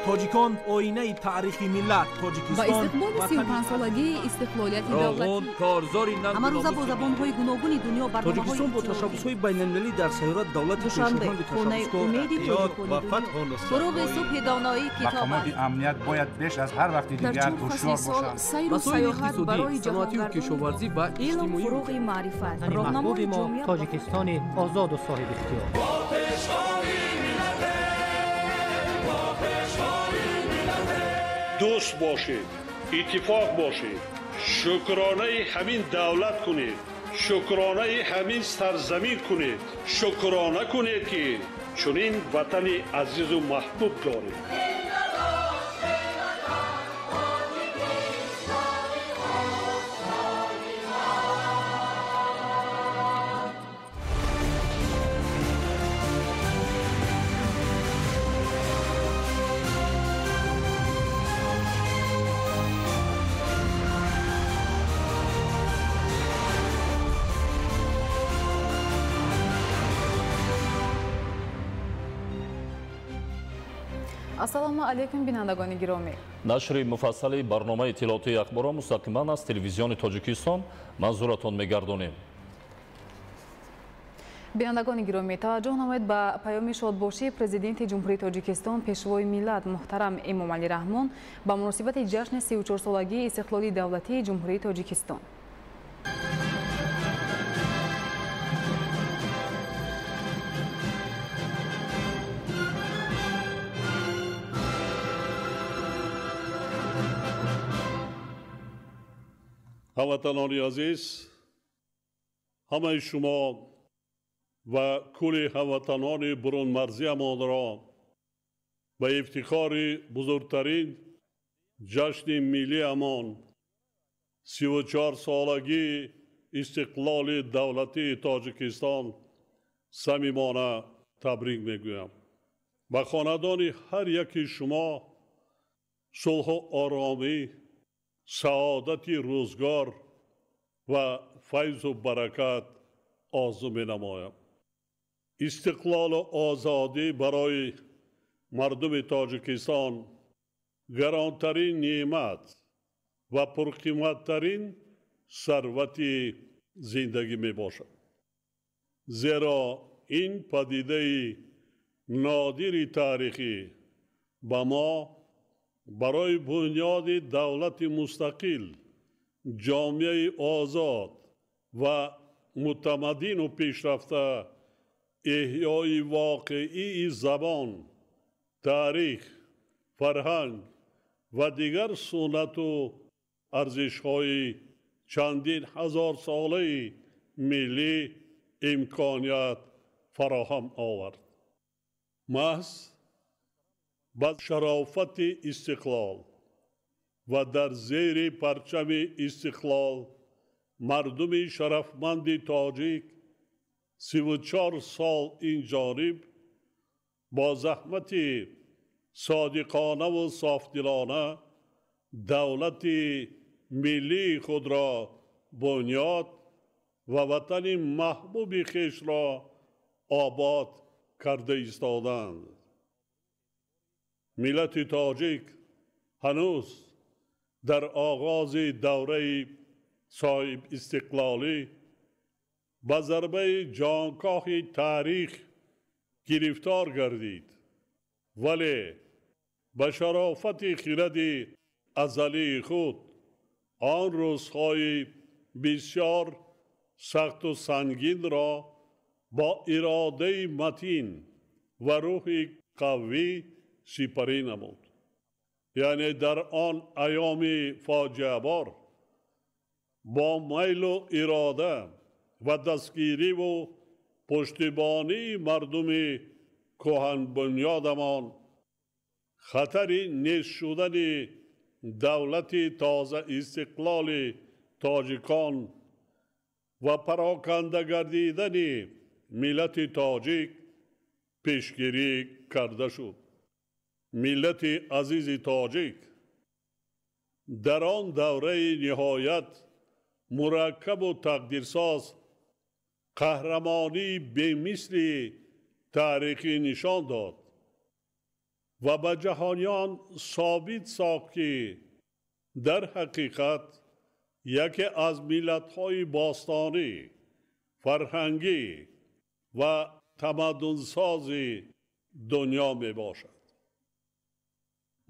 Тоҷикон оинаи таърихи миллат. Тоҷикистон ба истиқболи 35-солагии истиқлолияти давлатӣ. Корзори ҳамарӯза бо забонҳои гуногуни дунё барномаҳои Тоҷикистон бо ташаббусҳои байналмилалӣ дар сайёра давлати Душанбе, хонаи умеди ва фатҳу нусрат. Фуруғи субҳи доноӣ китоб аст. Мақомоти амният бояд беш аз ҳар вақти дигар ҳушёр бошанд. Сайру Масоили саёҳат иқтисодӣ, барои саноатию ҷаҳонгардонии кишоварзӣ ва Илм иҷтимоӣ. фуруғи маърифат, Ватани роҳнамои маҳбуби мо ҷомеа. Тоҷикистони озоду соҳибихтиёр. Дӯст бошед, иттифоқ бошед, шукронаи ҳамин давлат кунед, шукронаи ҳамин сарзамин кунед, шукрона кунед, ки чунин ватани азизу маҳбуб доред. Ассалому алайкум, бинандагони гиромӣ. Нашри муфассали барномаи иттилоотии ахборро мустақиман аз телевизиони Тоҷикистон манзуратон мегардонем. Бинандагони гиромӣ, таваҷҷӯҳ намоед ба паёми шодбошии Президенти Ҷумҳурии Тоҷикистон, Пешвои миллат муҳтарам Эмомалӣ Раҳмон ба муносибати ҷашни 34-солагии истиқлоли давлатии Ҷумҳурии Тоҷикистон. Ҳамватанони азиз, ҳамаи шумо ва кулли ҳамватанони бурунмарзиамонро ба ифтихори бузургтарин ҷашни миллиамон, 34-солагии истиқлоли давлатии Тоҷикистон самимона табрик мегӯям. Ба хонадони ҳар яки шумо сулҳу оромӣ, саодати рӯзгор ва файзу баракат орзу менамоям. Истиқлолу озодӣ барои мардуми Тоҷикистон гаронтарин неъмат ва пурқиматтарин сарвати зиндагӣ мебошад. Зеро ин падидаи нодири таърихӣ ба мо барои бунёди давлати мустақил, ҷомеаи озод ва мутамаддину пешрафта, эҳёи воқеии забон, таърих, фарҳанг ва дигар суннату арзишҳои чандин ҳазорсолаи миллӣ имконият фароҳам овард. Маҳз ба шарофати истиқлол ва дар зери парчами истиқлол мардуми шарафманди тоҷик 34 сол ин ҷониб бо заҳмати содиқонаву софдилона давлати миллии худро бунёд ва ватани маҳбуби хешро обод карда истоданд. Миллати тоҷик ҳанӯз дар оғози давраи соҳибистиқлолӣ ба зарбаи ҷонкоҳи таърих гирифтор гардид, вале ба шарофати хиради азалии худ он рӯзҳои бисёр сахту сангинро бо иродаи матин ва рӯҳи қавӣ сипарӣ намуд. Яъне дар он айёми фоҷиабор бо майлу ирода ва дастгириву пуштибонии мардуми кӯҳанбунёдамон хатари нест шудани давлати тозаистиқлоли тоҷикон ва пароканда гардидани миллати тоҷик пешгирӣ карда шуд. Миллати азизи тоҷик дар он давраи ниҳоят мураккабу тақдирсоз қаҳрамонии бемисли таърихӣ нишон дод. Ва ба ҷаҳониён собит сохт, ки дар ҳақиқат яке аз миллатҳои бостонӣ, фарҳангӣ ва тамаддунсози дунё мебошад.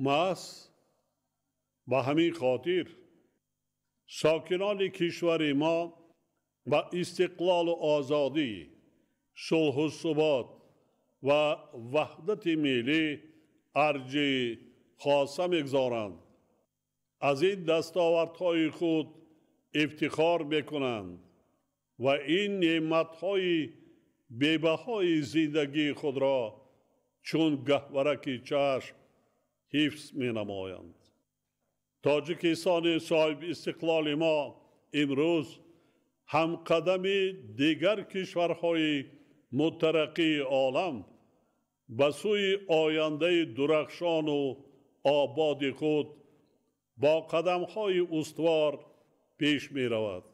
Маҳз ба ҳамин хотир сокинони кишвари мо ба истиқлолу озодӣ, сулҳу субот ва ваҳдати миллӣ арҷи хоса мегузоранд, аз ин дастовардҳои худ ифтихор мекунанд ва ин неъматҳои бебаҳои зиндагии худро чун гаҳвораки чашм ҳифз менамоянд. Тоҷикистони соҳиби истиқлоли мо имрӯз ҳамқадами дигар кишварҳои мутараққии олам ба сӯи ояндаи дурахшону ободи худ бо қадамҳои устувор пеш меравад.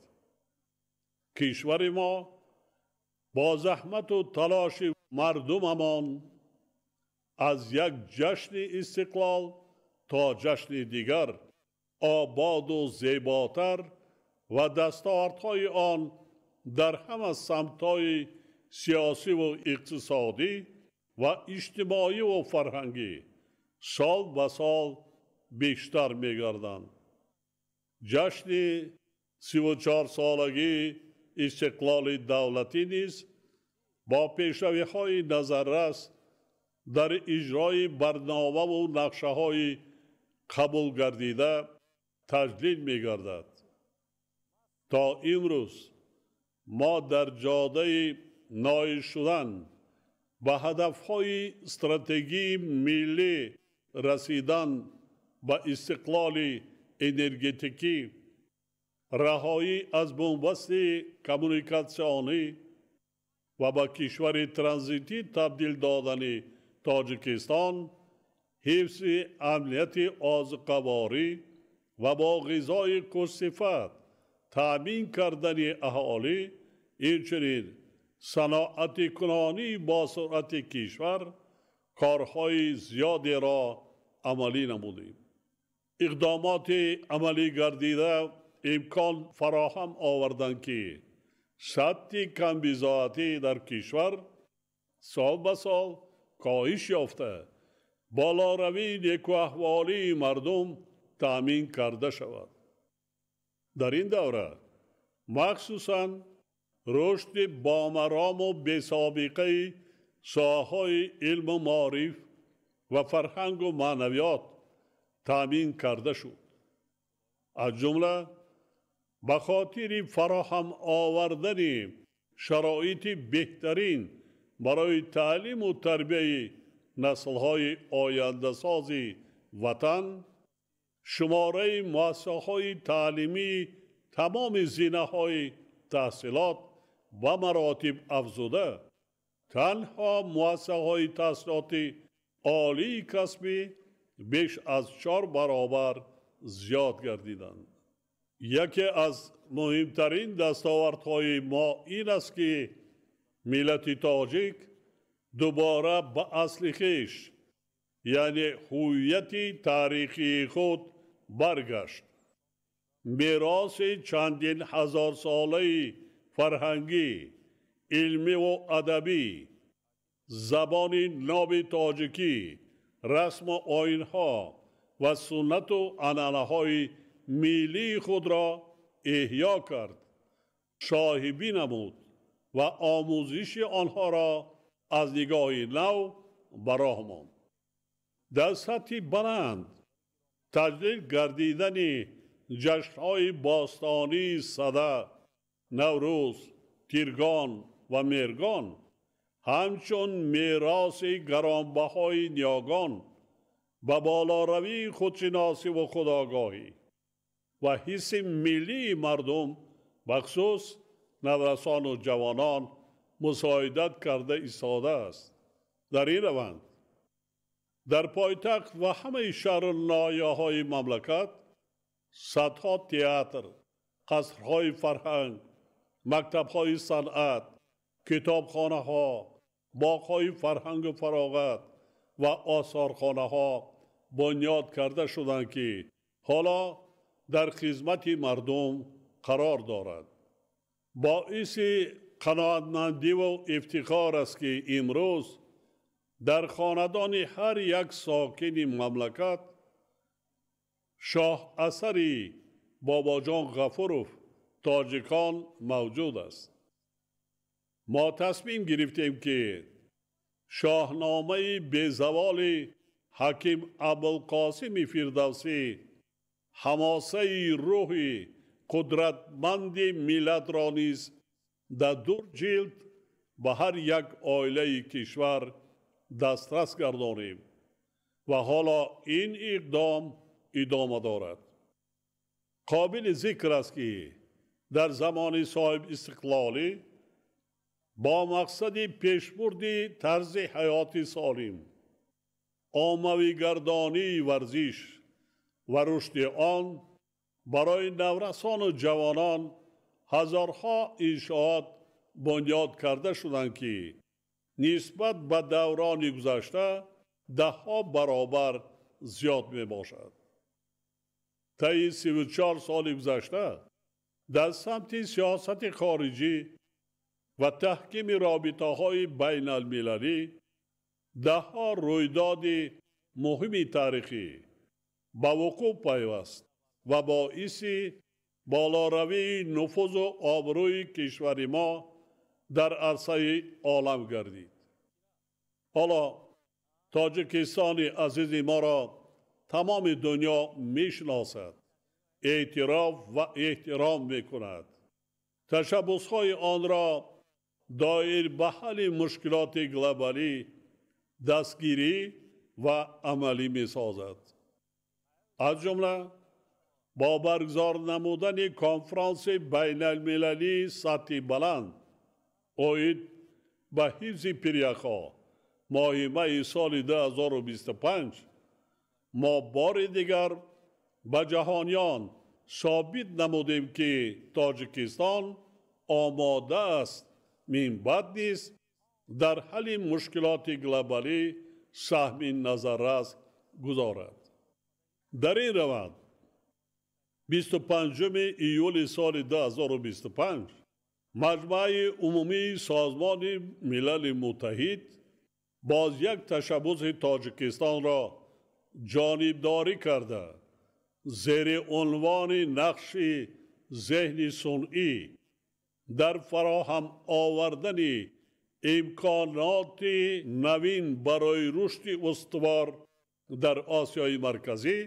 Кишвари мо бо заҳмату талоши мардумамон аз як ҷашни истиқлол то ҷашни дигар ободу зеботар ва дастовардҳои он дар ҳама самтҳои сиёсиву иқтисодӣ ва иҷтимоиву фарҳангӣ сол ба сол бештар мегарданд. Ҷашни 34-солагии истиқлоли давлатӣ низ бо пешравиҳои назаррас дар иҷрои барномаву нақшаҳои қабулгардида таҷлил мегардад. То имрӯз мо дар ҷодаи ноил шудан ба ҳадафҳои стратегии миллӣ, расидан ба истиқлоли энергетикӣ, раҳоӣ аз бунбасти коммуникатсионӣ ва ба кишвари транзитӣ табдил додани Тоҷикистон, ҳифзи амнияти озуқаворӣ ва бо ғизои хушсифат таъмин кардани аҳолӣ, инчунин саноатикунонии босуръати кишвар корҳои зиёдеро амалӣ намудем. Иқдомоти амалӣ гардида имкон фароҳам оварданд, ки сатҳи камбизоатӣ дар кишвар сол ба сол коҳиш ёфта, болоравии некуаҳволии мардум таъмин карда шавад. Дар ин давра махсусан рушди бомарому бесобиқаи соҳаҳои илму маориф ва фарҳангу маънавиёт таъмин карда шуд. Аз ҷумла ба хотири фароҳам овардани шароити беҳтарин барои таълиму тарбияи наслҳои ояндасози ватан, шумораи муассисаҳои таълимии тамоми зинаҳои таҳсилот ба маротиб афзуда, танҳо муассисаҳои таҳсилоти олии касбӣ беш аз 4 баробар зиёд гардиданд. Яке аз муҳимтарин дастовардҳои мо ин аст, ки миллати тоҷик дубора ба асли хеш, яъне ҳувияти таърихии худ баргашт. Мероси чандин ҳазорсолаи фарҳангӣ, илмиву адабӣ, забони ноби тоҷикӣ, расму оинҳо ва суннату анъанаҳои миллии худро эҳё кард, соҳибӣ намуд ва омӯзиши онҳоро аз нигоҳи нав ба роҳ монд. Дар сатҳи баланд таҷлил гардидани ҷашнҳои бостонии Сада, Наврӯз, Тиргон ва Меҳргон ҳамчун мероси гаронбаҳои ниёгон ба болоравии худшиносиву худогоҳӣ ва ҳисси миллии мардум, бахусус наврасону ҷавонон, мусоидат карда истодааст. Дар ин раванд дар пойтахт ва ҳамаи шаҳру ноҳияҳои мамлакат садҳо театр, қасрҳои фарҳанг, мактабҳои санъат, китобхонаҳо, боғҳои фарҳангу фароғат ва осорхонаҳо бунёд карда шуданд, ки ҳоло дар хизмати мардум қарор дорад. Боиси қаноатмандиву ифтихор аст, ки имрӯз дар хонадони ҳар як сокини мамлакат шоҳасари Бобоҷон Ғафуров тоҷикон мавҷуд аст. Мо тасмим гирифтем, ки шоҳномаи безаволи Ҳаким Абулқосими Фирдавсӣ ҳамосаи рӯҳи қудратманди миллатро низ дар 2 ҷилд ба ҳар як оилаи кишвар дастрас гардонем ва ҳоло ин иқдом идома дорад. Қобили зикр аст, ки дар замони соҳибистиқлолӣ бо мақсади пешбурди тарзи ҳаёти солим, оммавигардонии варзиш ва рушди он барои наврасону ҷавонон ҳазорҳо иншоот бунёд карда шуданд, ки нисбат ба даврони гузашта даҳҳо баробар зиёд мебошад. Таи 34 соли гузашта дар самти сиёсати хориҷӣ ва таҳкими робитаҳои байналмилалӣ даҳҳо рӯйдоди муҳими таърихӣ ба вуқӯъ пайваст ва боиси болоравии нуфузу обрӯи кишвари мо дар арсаи олам гардид. Ҳоло Тоҷикистони азизи моро тамоми дунё мешиносад, эътироф ва эҳтиром мекунад. Ташаббусҳои онро доир ба ҳалли мушкилоти глобалӣ дастгирӣ ва амалӣ месозад. Аз ҷумла бо баргузор намудани конфронси байналмилалии сатҳи баланд оид ба ҳифзи пиряхҳо моҳи майи соли 2025 мо бори дигар ба ҷаҳониён собит намудем, ки Тоҷикистон омода аст минбаъд низ дар ҳалли мушкилоти глобалӣ саҳми назаррас гузорад. Дар ин раванд 25 июли соли 2025 Маҷмааи умумии Созмони Милали Муттаҳид боз як ташаббуси Тоҷикистонро ҷонибдорӣ карда, зери унвони нақши зеҳни сунъӣ дар фароҳам овардани имконоти навин барои рушди устувор дар Осиёи Марказӣ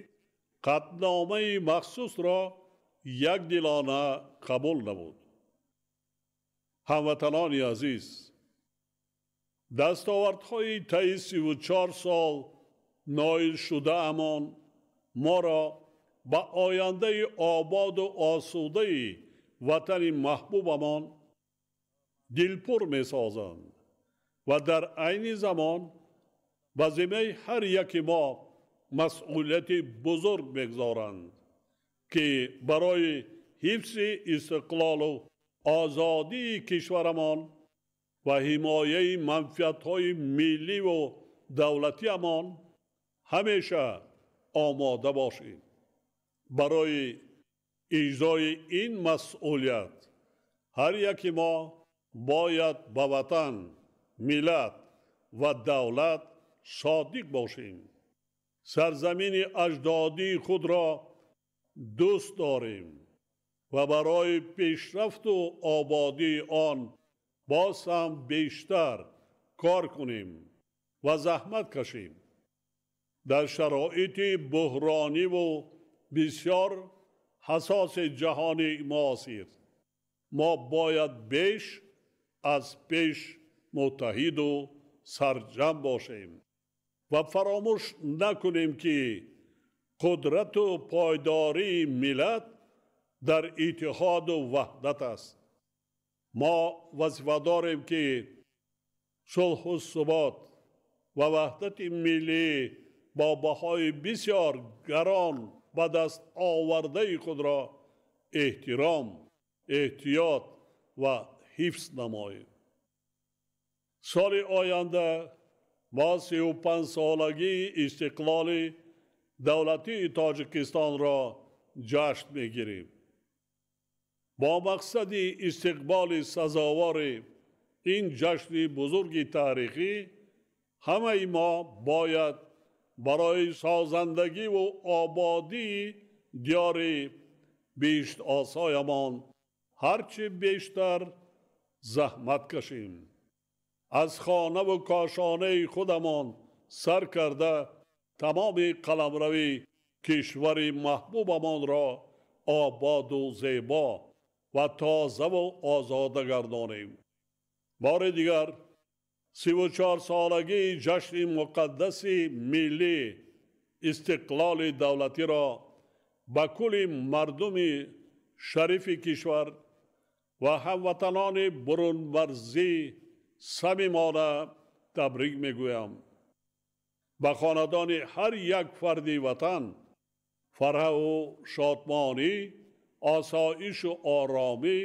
қатъномаи махсусро якдилона қабул намуд. Ҳамватанони азиз, дастовардҳои таи 34 сол ноил шудаамон моро ба ояндаи ободу осудаи ватани маҳбубамон дилпур месозанд ва дар айни замон ба зиммаи ҳар яки мо масъулияти бузург мегузоранд, ки барои ҳифзи истиқлолу озодии кишварамон ва ҳимояи манфиатҳои милливу давлатиамон ҳамеша омода бошем. Барои иҷрои ин масъулият ҳар яки мо бояд ба ватан, миллат ва давлат содиқ бошем. Сарзамини аҷдодии худро дӯст дорем ва барои пешрафту ободии он боз ҳам бештар кор кунем ва заҳмат кашем. Дар шароити буҳрониву бисёр ҳассоси ҷаҳони муосир мо бояд беш аз пеш муттаҳиду сарҷам бошем ва фаромӯш накунем, ки қудрату пойдории миллат дар иттиҳоду ваҳдат аст. Мо вазифа дорем, ки сулҳу субот ва ваҳдати миллӣ бо баҳои бисёр гарон ба даст овардаи худро эҳтиром, эҳтиёт ва ҳифз намоем. Соли оянда Мо 35-солагии истиқлоли давлатии Тоҷикистонро ҷашн мегирем. Бо мақсади истиқболи сазовори ин ҷашни бузурги таърихӣ ҳамаи мо бояд барои созандагиву ободии диёри биҳиштосоямон ҳарчи бештар заҳмат кашем. Аз хонаву кошонаи худамон сар карда тамоми қаламрави кишвари маҳбубамонро ободу зебо ва тозаву озода гардонем. Бори дигар 34-солагии ҷашни муқаддаси миллӣ истиқлоли давлатиро ба кулли мардуми шарифи кишвар ва ҳамватанони бурунмарзӣ самимона табрик мегӯям. Ба хонадони ҳар як фарди ватан фараҳу шодмонӣ, осоишу оромӣ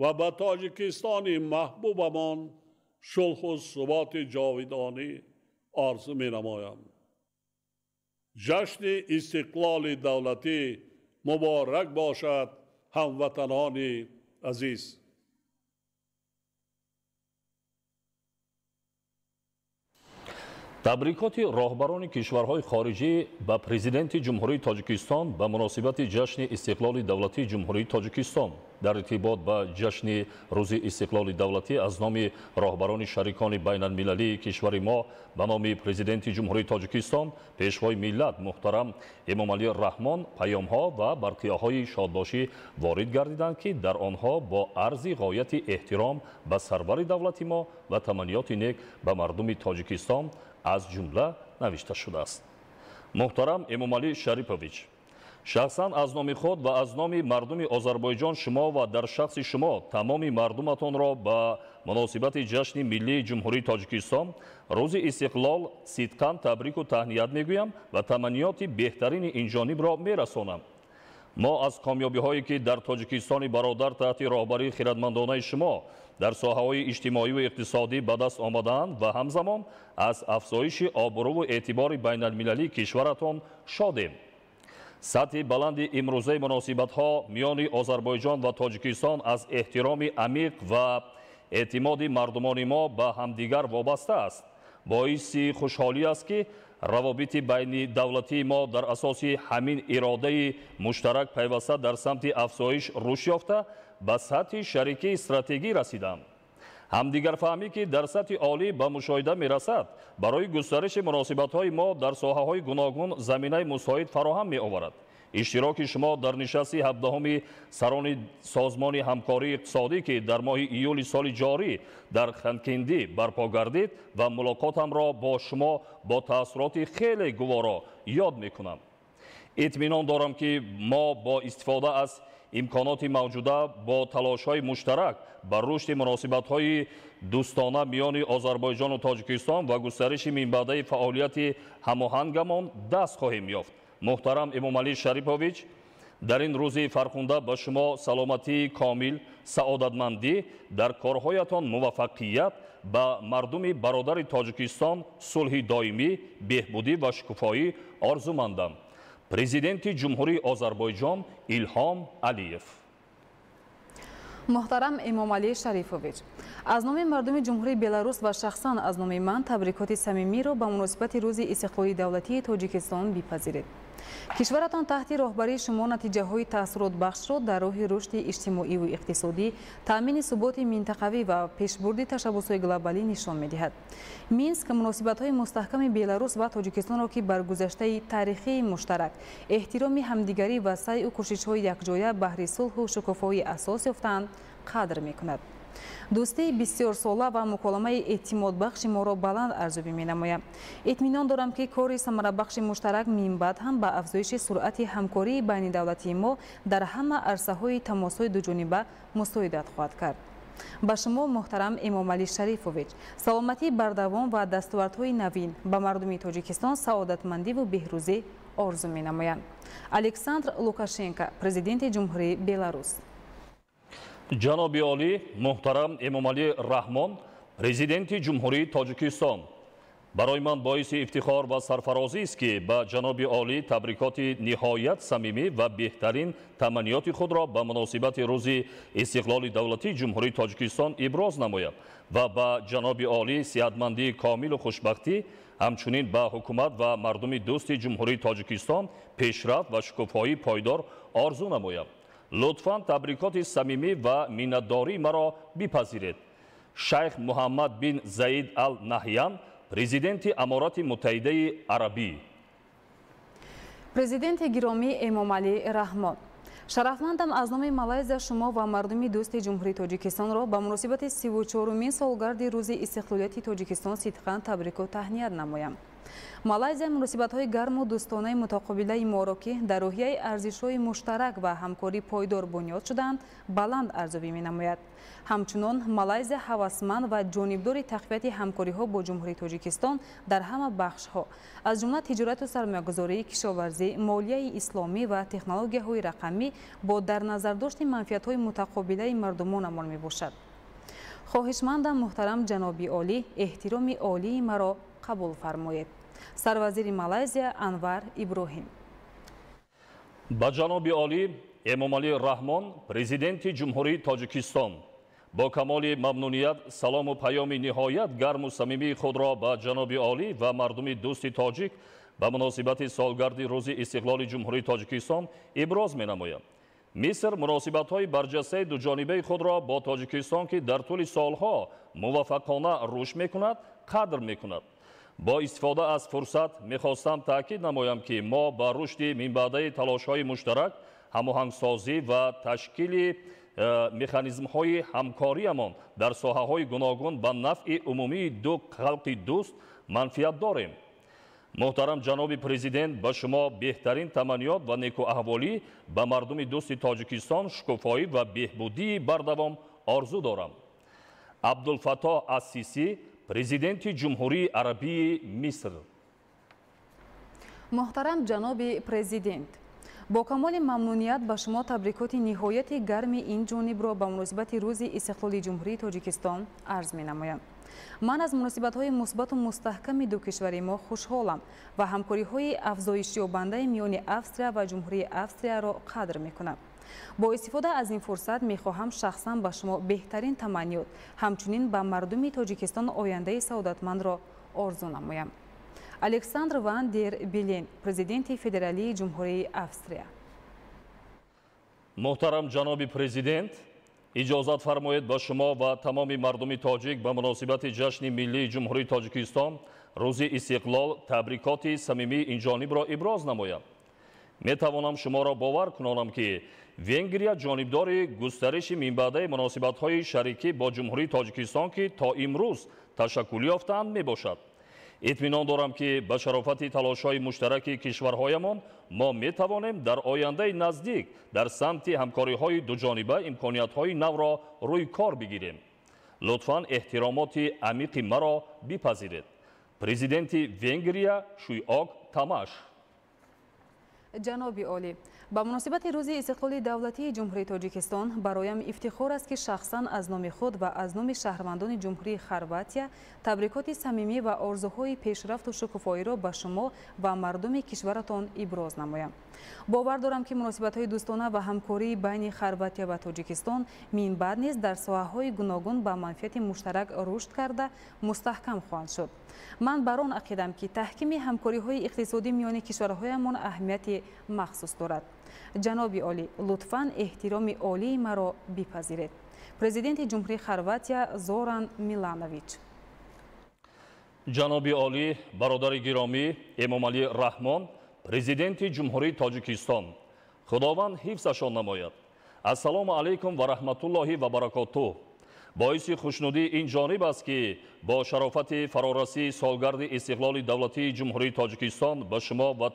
ва ба Тоҷикистони маҳбубамон сулҳу суботи ҷовидонӣ орзу менамоям. Ҷашни истиқлоли давлатӣ муборак бошад, ҳамватанони азиз. Табрикоти роҳбарони кишварҳои хориҷӣ ба президенти Ҷумҳурии Тоҷикистон ба муносибати ҷашни истиқлоли давлатии Ҷумҳурии Тоҷикистон. Дар иртибот ба ҷашни рӯзи истиқлоли давлатӣ аз номи роҳбарони шарикони байналмилалии кишвари мо ба номи президенти Ҷумҳурии Тоҷикистон, пешвои миллат муҳтарам Эмомалӣ Раҳмон паёмҳо ва барқияҳои шодбошӣ ворид гардиданд, ки дар онҳо бо арзи ғояти эҳтиром ба сарвари давлати мо ва таманниёти нек ба мардуми Тоҷикистон аз ҷумла навишта шудааст. Муҳтарам Эмомалӣ Шарипович, шахсан аз номи худ ва аз номи мардуми Озарбойҷон шумо ва дар шахси шумо тамоми мардуматонро ба муносибати ҷашни миллии Ҷумҳурии Тоҷикистон рӯзи истиқлол сидқан табрику таҳният мегӯям ва таманниёти беҳтарини инҷонибро мерасонам. Мо аз комёбиҳое ки дар Тоҷикистони бародар таҳти роҳбарии хирадмандонаи шумо дар соҳаҳои иҷтимоӣ ва иқтисодӣ ба даст омадаанд ва ҳамзамон аз афзоиши обрӯву эътибори байналмилалии кишваратон шодем. Сатҳи баланди имрӯзаи муносибатҳо миёни Озарбойҷон ва Тоҷикистон аз эҳтироми амиқ ва эътимоди мардумони мо ба ҳамдигар вобаста аст. Боиси хушҳолӣ аст, ки равобити байни давлатии мо дар асоси ҳамин иродаи муштарак пайваста дар самти афзоиш рушд ёфта ба сатҳи шарикии стратегӣ расиданд. Ҳамдигарфаҳмӣ, ки дар сатҳи олӣ ба мушоҳида мерасад, барои густариши муносибатҳои мо дар соҳаҳои гуногун заминаи мусоид фароҳам меоварад. Иштироки шумо дар нишасти 17-уми сарони созмони ҳамкории иқтисодӣ, ки дар моҳи июли соли ҷорӣ дар Ханкиндӣ барпо гардид, ва мулоқотамро бо шумо бо таассуроти хеле гуворо ёд мекунам. Итминон дорам, ки мо бо истифода аз имконоти мавҷуда бо талошҳои муштарак ба рушди муносибатҳои дӯстона миёни Озарбойҷону Тоҷикистон ва густариши минбаъдаи фаъолияти ҳамоҳангамон даст хоҳем ёфт. Муҳтарам Эмомалӣ Шарипович, дар ин рӯзи фархунда ба шумо саломатии комил, саодатмандӣ, дар корҳоятон муваффақият, ба мардуми бародари Тоҷикистон сулҳи доимӣ, беҳбудӣ ва шукуфоӣ орзумандам. Президенти Ҷумҳурии Озарбойҷон Илҳом Алиев. Муҳтарам Эмомалӣ Шарифович, аз номи мардуми Ҷумҳурии Беларус ва шахсан аз номи ман табрикоти самимиро ба муносибати рӯзи истиқлоли давлатии Тоҷикистон бипазиред. Кишваратон таҳти роҳбарии шумо натиҷаҳои таассуротбахшро дар роҳи рушди иҷтимоиву иқтисодӣ, таъмини суботи минтақавӣ ва пешбурди ташаббусҳои глобалӣ нишон медиҳад. Минск муносибатҳои мустаҳками Беларус ва Тоҷикистонро, ки бар гузаштаи таърихии муштарак, эҳтироми ҳамдигарӣ ва сайъу кӯшишҳои якҷоя баҳри сулҳу шукуфоӣ асос ёфтаанд, қадр мекунад. Дӯстии бисёрсола ва муколамаи эътимодбахши моро баланд арзёбӣ менамоям. Итминон дорам, ки кори самарабахши муштарак минбаъд ҳам ба афзоиши суръати ҳамкории байнидавлатии мо дар ҳама арсаҳои тамосҳои дуҷониба мусоидат хоҳад кард. Ба шумо, муҳтарам Эмомалӣ Шарифович, саломатии бардавом ва дастовардҳои навин, ба мардуми Тоҷикистон саодатмандиву беҳрӯзӣ орзу менамоям. Александр Лукашенко, президенти Ҷумҳурии Беларус. Ҷаноби олӣ муҳтарам Эмомалӣ Раҳмон, президенти Ҷумҳурии Тоҷикистон, Барои ман боиси ифтихор ва сарфарозӣ аст, ки ба ҷаноби олӣ табрикоти ниҳоят самимӣ ва беҳтарин таманниёти худро ба муносибати рӯзи истиқлоли давлатии Ҷумҳурии Тоҷикистон иброз намоям ва ба ҷаноби олӣ сиҳатмандии комилу хушбахтӣ, ҳамчунин ба ҳукумат ва мардуми дӯсти Ҷумҳурии Тоҷикистон пешрафт ва шукуфоии пойдор орзу намоям. Лутфан табрикоти самимӣ ва миннатдории маро бипазиред. Шайх Муҳаммад бин Заид ал Наҳян, президенти Аморати Муттаҳидаи Арабӣ. Президенти гиромӣ Эмомалӣ Раҳмон, шарафмандам аз номи Малайзия шумо ва мардуми дӯсти Ҷумҳурии Тоҷикистонро ба муносибати 34-умин солгарди рӯзи истиқлолияти Тоҷикистон сидқан табрику таҳният намоям. Малайзия муносибатҳои гарму дӯстонаи мутақобилаи моро, ки дар рӯҳияи арзишҳои муштарак ва ҳамкорӣ пойдор бунёд шудаанд, баланд арзёбӣ менамояд. Ҳамчунон Малайзия ҳавасманд ва ҷонибдори тақвияти ҳамкориҳо бо Ҷумҳурии Тоҷикистон дар ҳама бахшҳо, аз ҷумла тиҷорату сармоягузорӣ, кишоварзӣ, молияи исломӣ ва технологияҳои рақамӣ бо дар назардошти манфиатҳои мутақобилаи мардумонамон мебошад. Хоҳишмандам, муҳтарам ҷаноби олӣ, эҳтироми олии маро қабул фармоед. Сарвазири Малайзия Анвар Иброҳим. Ба ҷаноби олӣ Эмомалӣ Раҳмон, президенти Ҷумҳурии Тоҷикистон, бо камоли мамнуният салому паёми ниҳоят гарму самимии худро ба ҷаноби олӣ ва мардуми дӯсти тоҷик ба муносибати солгарди рӯзи истиқлоли Ҷумҳурии Тоҷикистон иброз менамоям. Миср муносибатҳои барҷастаи дуҷонибаи худро бо Тоҷикистон, ки дар тӯли солҳо муваффақона рушд мекунад, қадр мекунад. Бо истифода аз фурсат мехостам таъкид намоям, ки мо ба рушди минбаъдаи талошҳои муштарак, ҳамоҳангсозӣ ва ташкили механизмҳои ҳамкориамон дар соҳаҳои гуногун ба нафъи умумии ду халқи дӯст манфиат дорем. Муҳтарам ҷаноби президент, ба шумо беҳтарин таманниёт ва некуаҳволӣ, ба мардуми дӯсти Тоҷикистон шукуфоӣ ва беҳбудии бардавом орзу дорам. Абдулфаттоҳ ас-Сисӣ, президенти Ҷумҳурии Арабии Миср. Муҳтарам ҷаноби президент, бо камоли мамнуният ба шумо табрикоти ниҳояти гарми ин ҷонибро ба муносибати рӯзи истиқлоли Ҷумҳурии Тоҷикистон арз менамоям. Ман аз муносибатҳои мусбату мустаҳками ду кишвари мо хушҳолам ва ҳамкориҳои афзоишёбандаи миёни Австрия ва Ҷумҳурии Австрияро қадр мекунам. Бо истифода аз ин фурсат мехоҳам шахсан ба шумо беҳтарин таманниёт, ҳамчунин ба мардуми Тоҷикистон ояндаи саодатмандро орзу намоям. Александр ван дер Белен, президенти Федералии Ҷумҳурии Австрия. Муҳтарам ҷаноби президент, иҷозат фармоед ба шумо ва тамоми мардуми тоҷик ба муносибати ҷашни миллии Ҷумҳурии Тоҷикистон, рӯзи истиқлол, табрикоти самимии инҷонибро иброз намоям. Метавонам шуморо бовар кунонам, ки Венгрия ҷонибдори густариши минбаъдаи муносибатҳои шарикӣ бо Ҷумҳурии Тоҷикистон, ки то имрӯз ташаккул ёфтаанд, мебошад. Итминон дорам, ки ба шарофати талошҳои муштараки кишварҳоямон мо метавонем дар ояндаи наздик дар самти ҳамкориҳои дуҷониба имкониятҳои навро рӯй кор бигирем. Лутфан эҳтиромоти амиқи маро бипазиред. Президенти Венгрия Шуйок Тамаш. Ҷаноби олӣ, ба муносибати рӯзи истиқлоли давлатии Ҷумҳурии Тоҷикистон бароям ифтихор аст, ки шахсан аз номи худ ва аз номи шаҳрвандони Ҷумҳурии Хорватия табрикоти самимӣ ва орзуҳои пешрафту шукуфоиро ба шумо ва мардуми кишваратон иброз намоям. Бовар дорам, ки муносибатҳои дӯстона ва ҳамкории байни Хорватия ва Тоҷикистон минбаъд низ дар соҳаҳои гуногун ба манфиати муштарак рушд карда мустаҳкам хоҳанд шуд. Ман бар он ақидам, ки таҳкими ҳамкориҳои иқтисодӣ миёни кишварҳоямон аҳамияти махсус дорад. Ҷаноби олӣ, лутфан эҳтироми олии маро бипазиред. Президенти Ҷумҳурии Хорватия Зоран Миланович. Ҷаноби олӣ, бародари гиромӣ Эмомалӣ Раҳмон, президенти Ҷумҳурии Тоҷикистон, Худованд ҳифзашон намояд. Ассалому алайкум ва раҳматуллоҳи ва баракотуҳ. Боиси хушнудии ин ҷониб аст, ки бо шарофати фарорасии солгарди истиқлоли давлатии Ҷумҳурии Тоҷикистон ба шумо ва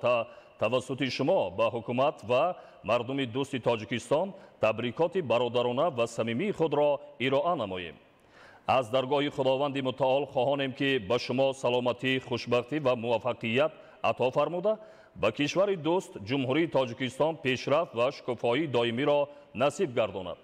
тавассути шумо ба ҳукумат ва мардуми дӯсти Тоҷикистон табрикоти бародарона ва самимии худро ироа намоем. Аз даргоҳи Худованди мутаол хоҳонем, ки ба шумо саломатӣ, хушбахтӣ ва муваффақият ато фармуда, ба кишвари дӯст Ҷумҳурии Тоҷикистон пешрафт ва шукуфоии доимиро насиб гардонад.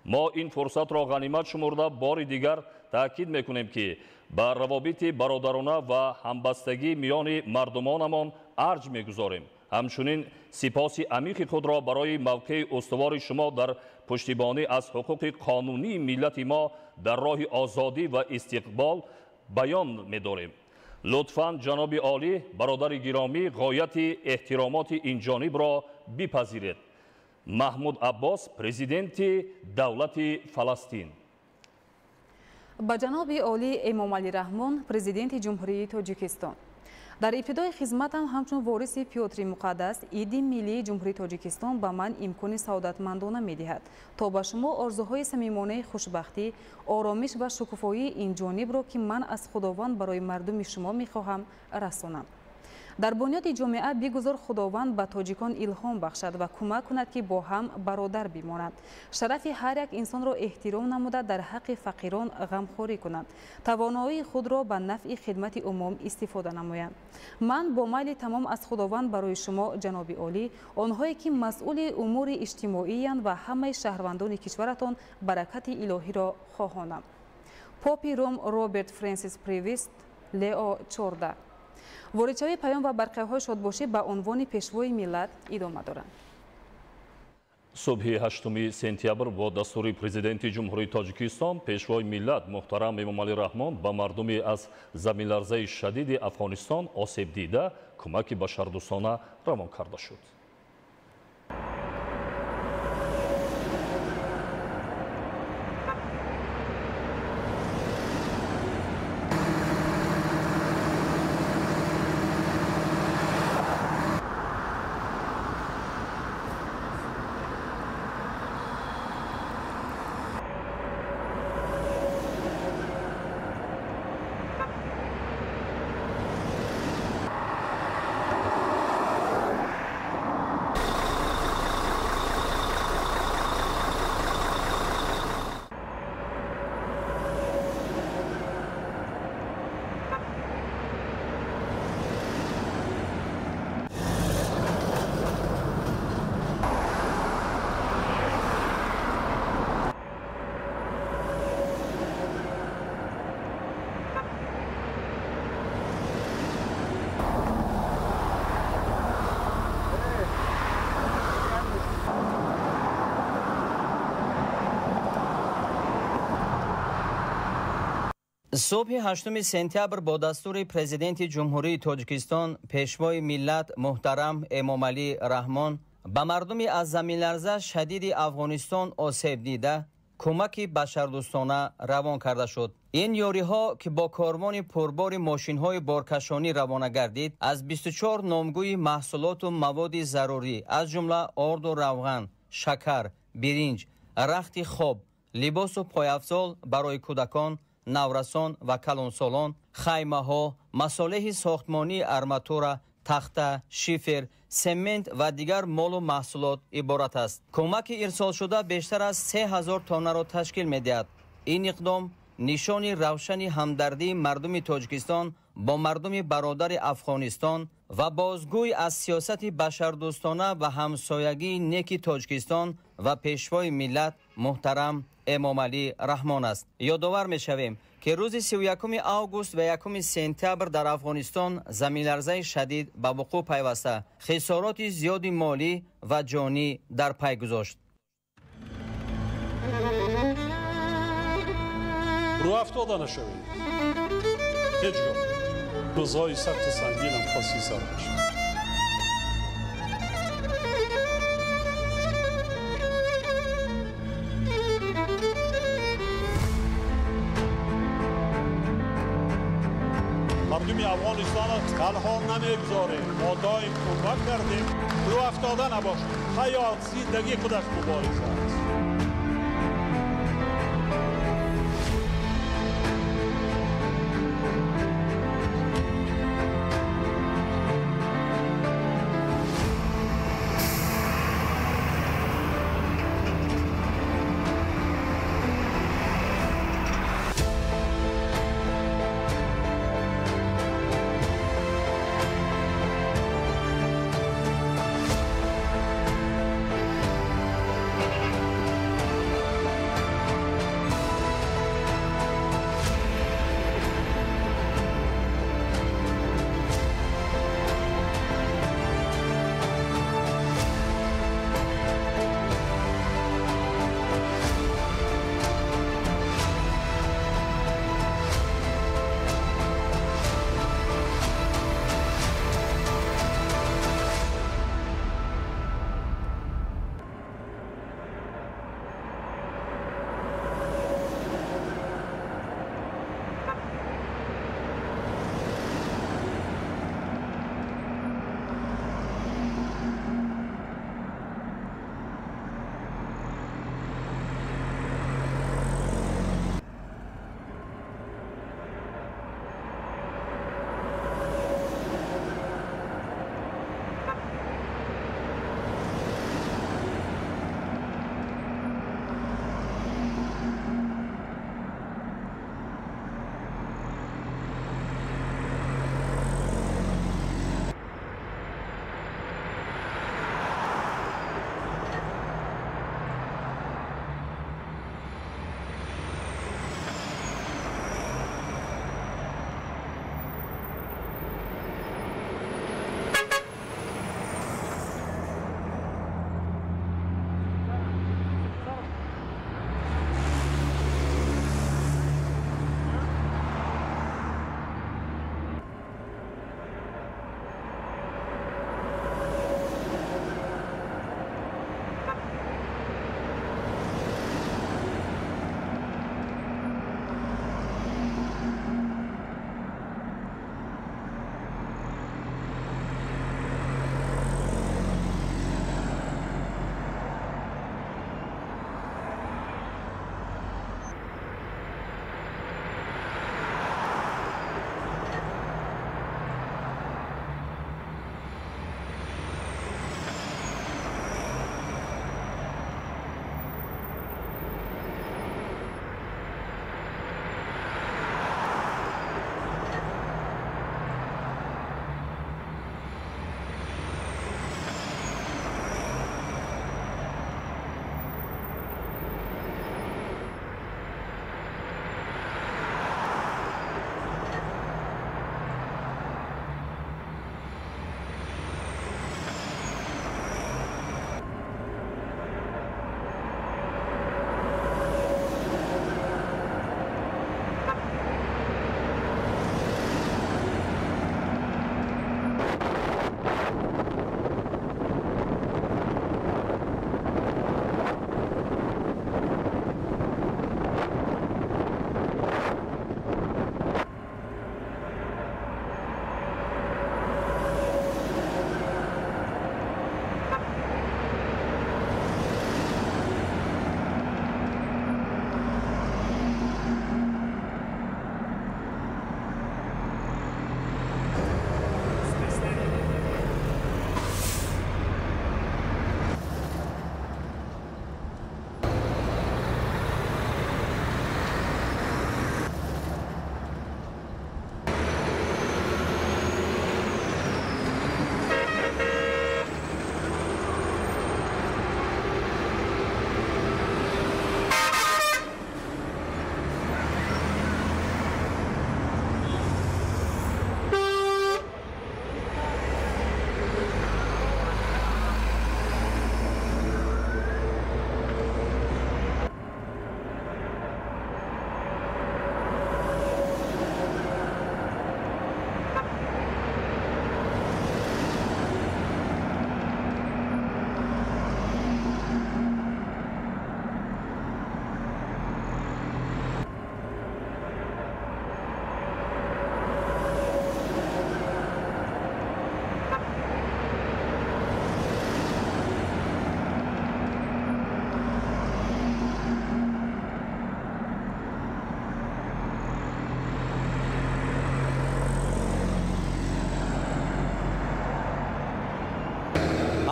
Мо ин фурсатро ғанимат шумурда бори дигар таъкид мекунем, ки Ба равобити бародарона ва ҳамбастагӣ миёни мардумонамон арҷ мегузорем. Ҳамчунин сипоси амиқи худро барои мавқеи устувори шумо дар пуштибонӣ аз ҳуқуқи қонунии миллати мо дар роҳи озодӣ ва истиқбол баён медорем. Лутфан ҷаноби олӣ, бародари гиромӣ, ғояти эҳтиромоти инҷонибро бипазиред. Маҳмуд Аббос, президенти давлати Фаластин. Ба ҷаноби олӣ Эмомалӣ Раҳмон, президенти Ҷумҳурии Тоҷикистон. Дар ибтидои хизматам ҳамчун вориси Пётри Муқаддас, иди миллии Ҷумҳурии Тоҷикистон ба ман имкони саодатмандона медиҳад, то ба шумо орзуҳои самимонаи хушбахтӣ, оромиш ва шукуфоии инҷонибро, ки ман аз Худованд барои мардуми шумо мехоҳам, расонам. Дар бунёди ҷомеа бигузор Худованд ба тоҷикон илҳом бахшад ва кӯмак кунад, ки бо ҳам бародар бимонанд. Шарафи ҳар як инсонро эҳтиром намуда, дар ҳаққи фақирон ғамхорӣ кунанд. Тавоноии худро ба нафъи хидмати умум истифода намоянд. Ман бо майли тамом аз Худованд барои шумо, ҷаноби олӣ, онҳое ки масъули умури иҷтимоиянд ва ҳамаи шаҳрвандони кишваратон баракати илоҳиро хоҳонам. Попи Рум Роберт Фрэнсис Превист, Лео 14. Воридшавии паём ва барқияҳои шодбошӣ ба унвони пешвои миллат идома доранд. Субҳи 8 сентябр бо дастури президенти Ҷумҳурии Тоҷикистон пешвои миллат муҳтарам Эмомалӣ Раҳмон ба мардуми аз заминларзаи шадиди Афғонистон осебдида кӯмаки башардӯстона равон карда шуд. Субҳи 8 сентябр бо дастури президенти Ҷумҳурии Тоҷикистон пешвои миллат муҳтарам Эмомалӣ Раҳмон ба мардуми аз заминларза шадиди Афғонистон осебдида кӯмаки башардӯстона равон карда шуд. Ин ёриҳо, ки бо корвони пурбори мошинҳои боркашонӣ равона гардид, аз 24 номгӯи маҳсулоту маводи зарурӣ, аз ҷумла орду равған, шакар, биринҷ, рахти хоб, либосу пойафзол барои кӯдакон, наврасон ва калонсолон, хаймаҳо, масолеҳи сохтмонии арматура, тахта, шифер, семент ва дигар молу маҳсулот иборат аст. Кӯмаки ирсолшуда бештар аз 3000 тоннаро ташкил медиҳад. Ин иқдом нишони равшани ҳамдардии мардуми Тоҷикистон бо мардуми бародари Афғонистон ва бозгӯй аз сиёсати башардӯстона ва ҳамсоягии неки Тоҷикистон ва пешвои миллат муҳтарам Эмомалӣ Раҳмон аст. Ёдовар мешавем, ки рӯзи 31 август ва 1 сентябр дар Афғонистон заминларзаи шадид ба вуқӯъ пайваста, хисороти зиёди молӣ ва ҷонӣ дар пай гузошт. Рӯ афтода нашавед. Ҳеҷ гоҳ. Рӯзҳои сахту сангинам паси сар мешавад. Мардуми Афғонистонро танҳо намегузорем. Мо доим кӯмак кардем. Рӯ афтода набошед. Ҳаёт, зиндагӣ худаш мубориза аст.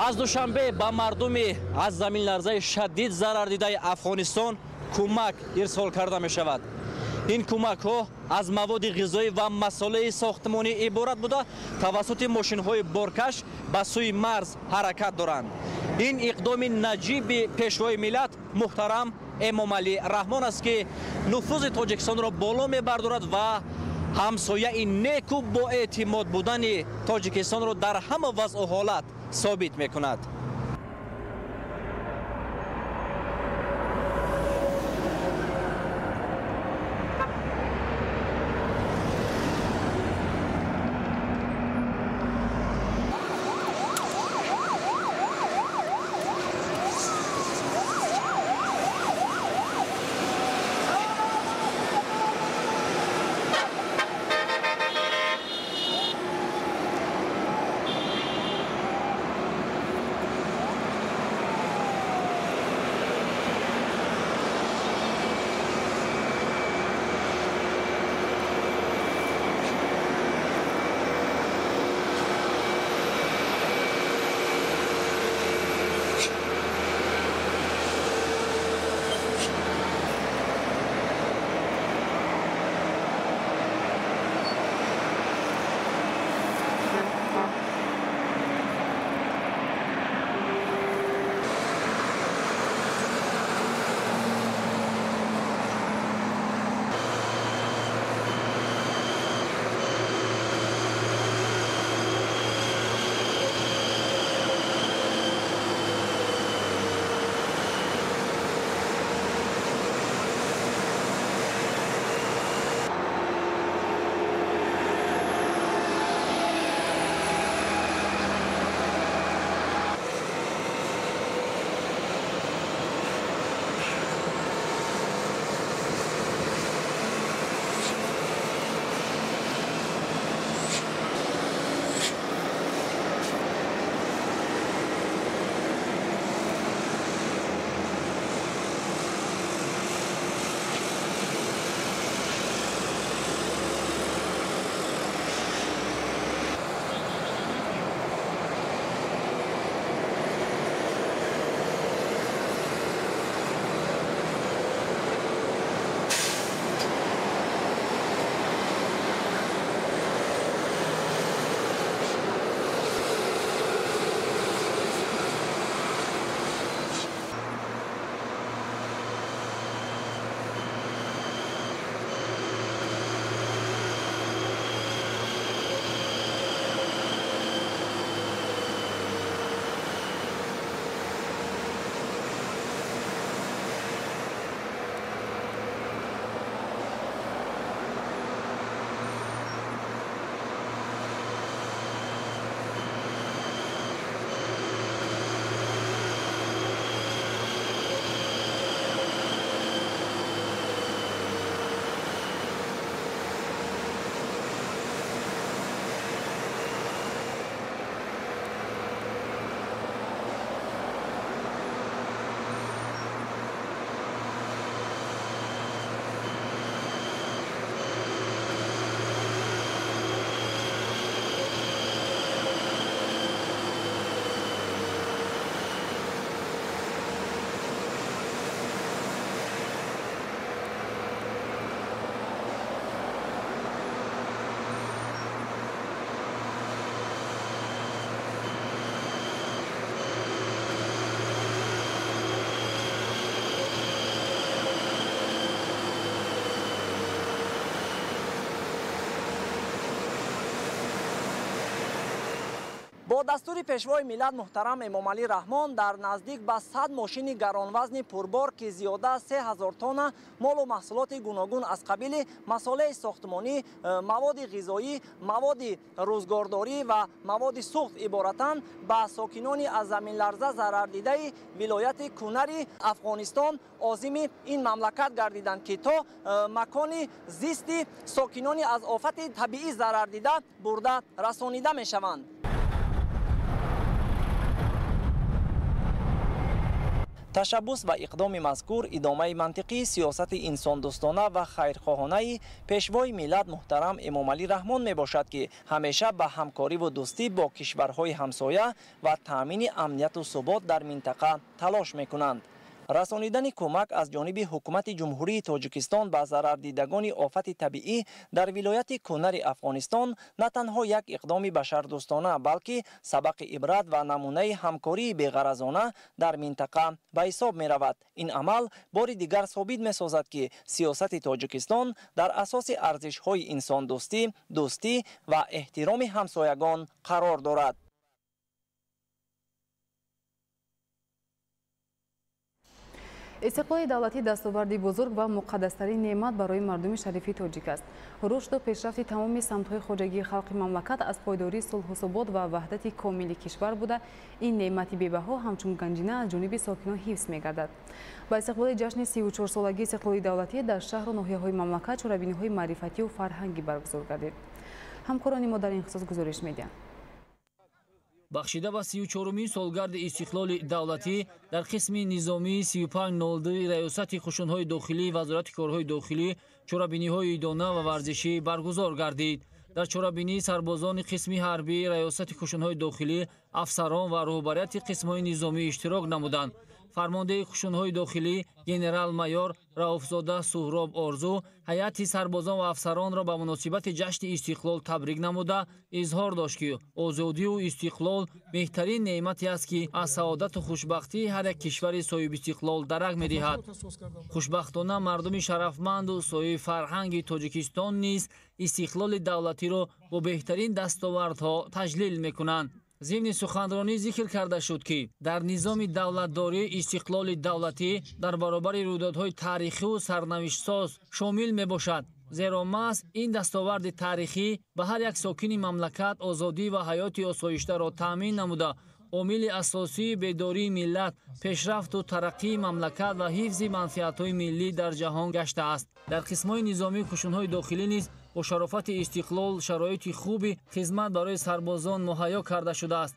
Аз Душанбе ба мардуми аз заминларзаи шадид зарардидаи Афғонистон кӯмак ирсол карда мешавад. Ин кӯмакҳо аз маводи ғизоӣ ва масолеҳи сохтмонӣ иборат буда, тавассути мошинҳои боркаш ба сӯи марз ҳаракат доранд. Ин иқдоми наҷиби пешвои миллат муҳтарам Эмомалӣ Раҳмон аст, ки нуфузи Тоҷикистонро боло мебардорад ва ҳамсояи неку боэътимод будани Тоҷикистонро дар ҳама вазъу ҳолат собит мекунад. Бо дастури пешвои миллат муҳтарам Эмомалӣ Раҳмон дар наздик ба 100 мошини гаронвазни пурбор, ки зиёда аз 3000 тонна молу маҳсулоти гуногун аз қабили масолеҳи сохтмонӣ, маводи ғизоӣ, маводи рӯзгордорӣ ва маводи сӯхт иборатанд, ба сокинони аз заминларза зарардидаи вилояти Кунари Афғонистон озими ин мамлакат гардиданд, ки то макони зисти сокинони аз офати табиӣ зарардида бурда расонида мешаванд. Ташаббус ва иқдоми мазкур идомаи мантиқии сиёсати инсондӯстона ва хайрхоҳонаи Пешвои миллат муҳтарам Эмомалӣ Раҳмон мебошад, ки ҳамеша ба ҳамкориву дӯстӣ бо кишварҳои ҳамсоя ва таъмини амнияту субот дар минтақа талош мекунанд. Расонидани кӯмак аз ҷониби ҳукумати Ҷумҳурии Тоҷикистон ба зарардидагони офати табиӣ дар вилояти Кунари Афғонистон на танҳо як иқдоми башардӯстона, балки сабақи ибрат ва намунаи ҳамкории беғаразона дар минтақа ба ҳисоб меравад. Ин амал бори дигар собит месозад, ки сиёсати Тоҷикистон дар асоси арзишҳои инсондӯстӣ, дӯстӣ ва эҳтироми ҳамсоягон қарор дорад. Истиқлоли давлатӣ дастоварди бузург ва муқаддастарин неъмат барои мардуми шарифи тоҷик аст. Рушду пешрафти тамоми самтҳои хоҷагии халқи мамлакат аз пойдории сулҳу субот ва ваҳдати комили кишвар буда, ин неъмати бебаҳо ҳамчун ганҷина аз ҷониби сокинон ҳифз мегардад. Ба истиқболи ҷашни 34-солагии истиқлоли давлатӣ дар шаҳру ноҳияҳои мамлакат чорабиниҳои маърифатию фарҳангӣ баргузор гардид. Ҳамкорони мо дар ин хусус гузориш медиҳанд. Бахшида ба 34-умин солгарди истиқлоли давлатӣ дар қисми низомии 3502 раёсати қушунҳои дохилӣ Вазорати корҳои дохилӣ чорабиниҳои идона ва варзишӣ баргузор гардид. Дар чорабинӣ сарбозони қисми ҳарбӣ раёсати қушунҳои дохилӣ, афсарон ва роҳбарияти қисмҳои низомӣ иштирок намуданд. Фармондеҳи қушунҳои дохилӣ генерал-майор Рауфзода Суҳроб Орзу ҳайати сарбозон ва афсаронро ба муносибати ҷашни истиқлол табрик намуда изҳор дошт, ки озодию истиқлол беҳтарин неъмате аст, ки аз саодату хушбахтии ҳар як кишвари соҳибистиқлол дарак медиҳад. Хушбахтона мардуми шарафманду соҳиби фарҳанги Тоҷикистон низ истиқлоли давлатиро бо беҳтарин дастовардҳо таҷлил мекунанд. Зимни суханронӣ зикр карда шуд, ки дар низоми давлатдорӣ истиқлоли давлатӣ дар баробари рӯйдодҳои таърихию сарнавиштсоз шомил мебошад, зеро маҳз ин дастоварди таърихӣ ба ҳар як сокини мамлакат озодӣ ва ҳаёти осоиштаро таъмин намуда, омили асосии бедории миллат, пешрафту тараққии мамлакат ва ҳифзи манфиатҳои миллӣ дар ҷаҳон гаштааст. Дар қисмҳои низомии қушунҳои дохилӣ низ бо шарофати истиқлол шароити хуби хизмат барои сарбозон муҳайё карда шудааст.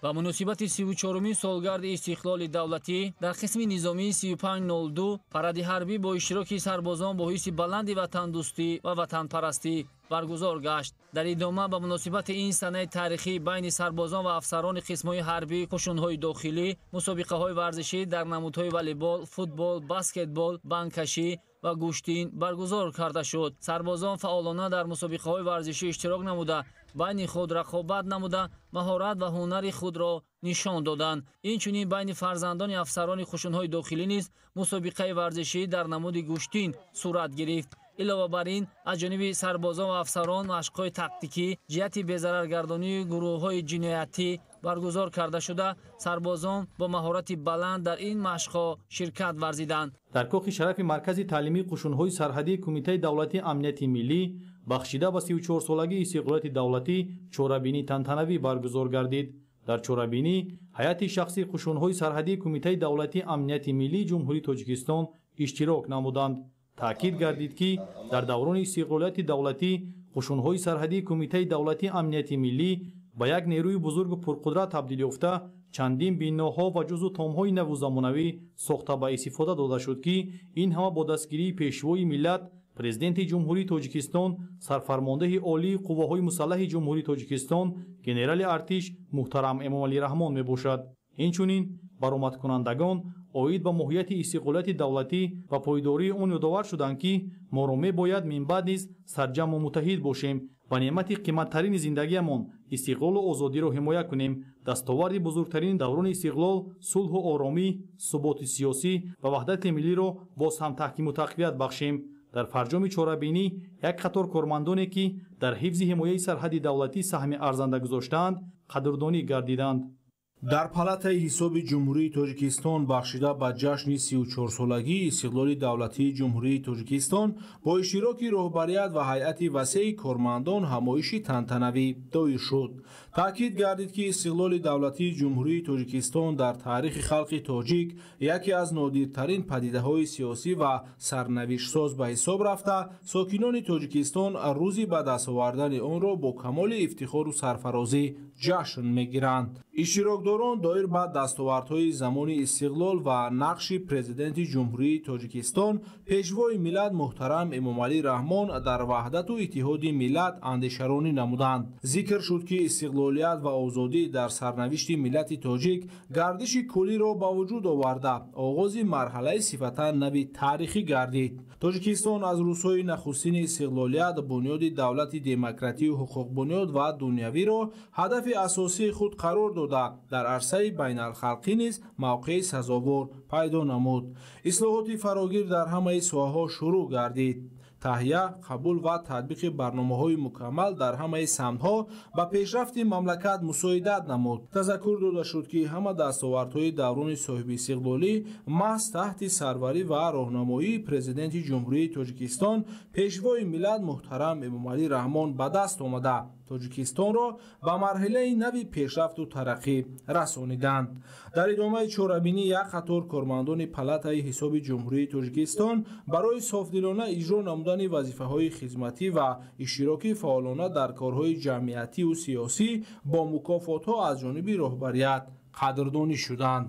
Ба муносибати 34-умин солгарди истиқлоли давлатӣ дар қисми низомии 3502 паради ҳарбӣ бо иштироки сарбозон бо ҳисси баланди ватандӯстӣ ва ватанпарастӣ баргузор гашт. Дар идома ба муносибати ин санаи таърихӣ байни сарбозон ва афсарони қисмҳои ҳарбии қушунҳои дохилӣ мусобиқаҳои варзишӣ дар намудҳои волейбол, футбол, баскетбол, бандкашӣ ва гӯштин баргузор карда шуд. Сарбозон фаъолона дар мусобиқаҳои варзишӣ иштирок намуда, байни худ рақобат намуда, маҳорат ва ҳунари худро нишон доданд. Инчунин байни фарзандони афсарони қушунҳои дохилӣ низ мусобиқаи варзишӣ дар намуди гӯштин сурат гирифт. Илова бар ин аз ҷониби сарбозон ва афсарон машқҳои тактикӣ ҷиҳати безараргардонии гурӯҳҳои ҷиноятӣ баргузор карда шуда, сарбозон бо маҳорати баланд дар ин машқҳо ширкат варзиданд. Дар кохи шарафи Маркази таълимии қушунҳои сарҳадии Кумитаи давлатии амнияти миллӣ бахшида ба 34-солагии истиқлолияти давлатӣ чорабинии тантанавӣ баргузор гардид. Дар чорабинӣ ҳайати шахсии қушунҳои сарҳадии Кумитаи давлатии амнияти миллии Ҷумҳурии Тоҷикистон иштирок намуданд. Таъкид гардид, ки дар даврони истиқлолияти давлатӣ қушунҳои сарҳадии Кумитаи давлатии амнияти миллӣ ба як нерӯи бузургу пурқудрат табдил ёфта, чандин биноҳо ва ҷузъу томҳои наву замонавӣ сохта ба истифода дода шуд, ки ин ҳама бо дастгирии Пешвои миллат, Президенти Ҷумҳурии Тоҷикистон, сарфармондеҳи олии қувваҳои мусаллаҳи Ҷумҳурии Тоҷикистон, генерали артиш муҳтарам Эмомалӣ Раҳмон мебошад. Инчунин баромадкунандагон оид ба моҳияти истиқлолияти давлатӣ ва пойдории он ёдовар шуданд, ки моро мебояд минбаъд низ сарҷамъу муттаҳид бошем ва неъмати қиматтарини зиндагиамон истиқлолу озодиро ҳимоя кунем. Дастоварди бузургтарини даврони истиқлол сулҳу оромӣ, суботи сиёсӣ ва ваҳдати миллиро боз ҳам таҳкиму тақвият бахшем. Дар фарҷоми чорабинӣ як қатор кормандоне, ки дар ҳифзи ҳимояи сарҳади давлатӣ саҳми арзанда гузоштаанд, қадрдонӣ гардиданд. Дар палатаи ҳисоби Ҷумҳурии Тоҷикистон бахшида ба ҷашни 34-солагии истиқлоли давлатии Ҷумҳурии Тоҷикистон бо иштироки роҳбарият ва ҳайати васеи кормандон ҳамоиши тантанавӣ доир шуд. Таъкид гардид, ки истиқлоли давлатии Ҷумҳурии Тоҷикистон дар таърихи халқи тоҷик яке аз нодиртарин падидаҳои сиёсӣ ва сарнавиштсоз ба ҳисоб рафта, сокинони Тоҷикистон рӯзи ба даст овардани онро бо камоли ифтихору сарфарозӣ ҷашн мегиранд. Иштирокдорон доир ба дастовардҳои замони истиқлол ва нақши Президенти Ҷумҳурии Тоҷикистон, Пешвои миллат муҳтарам Эмомалӣ Раҳмон дар ваҳдату иттиҳоди миллат андешаронӣ намуданд. Зикр шуд, ки истиқлолият ва озодӣ дар сарнавишти миллати тоҷик гардиши куллиро ба вуҷуд оварда, оғози марҳалаи сифатан нави таърихӣ гардид. Тоҷикистон аз рӯзҳои нахустини истиқлолият бунёди давлати демократию ҳуқуқбунёд ва дунявиро ҳадафи асосии худ қарор дода, дар арсаи байналхалқӣ низ мавқеи сазовор пайдо намуд. Ислоҳоти фарогир дар ҳамаи соҳаҳо шурӯъ гардид. Таҳия, қабул ва татбиқи барномаҳои мукаммал дар ҳамаи самтҳо ба пешрафти мамлакат мусоидат намуд. Тазаккур дода шуд, ки ҳама дастовардҳои даврони соҳибистиқлолӣ маҳз таҳти сарварӣ ва роҳнамоии Президенти Ҷумҳурии Тоҷикистон, Пешвои миллат муҳтарам Эмомалӣ Раҳмон ба даст омада, Тоҷикистонро ба марҳилаи нави пешрафту тараққӣ расониданд. Дар идомаи чорабинӣ як қатор кормандони Палатаи ҳисоби Ҷумҳурии Тоҷикистон барои софдилона иҷро намудани вазифаҳои хизматӣ ва иштироки фаъолона дар корҳои ҷамъиятию сиёсӣ бо мукофотҳо аз ҷониби роҳбарият қадрдонӣ шуданд.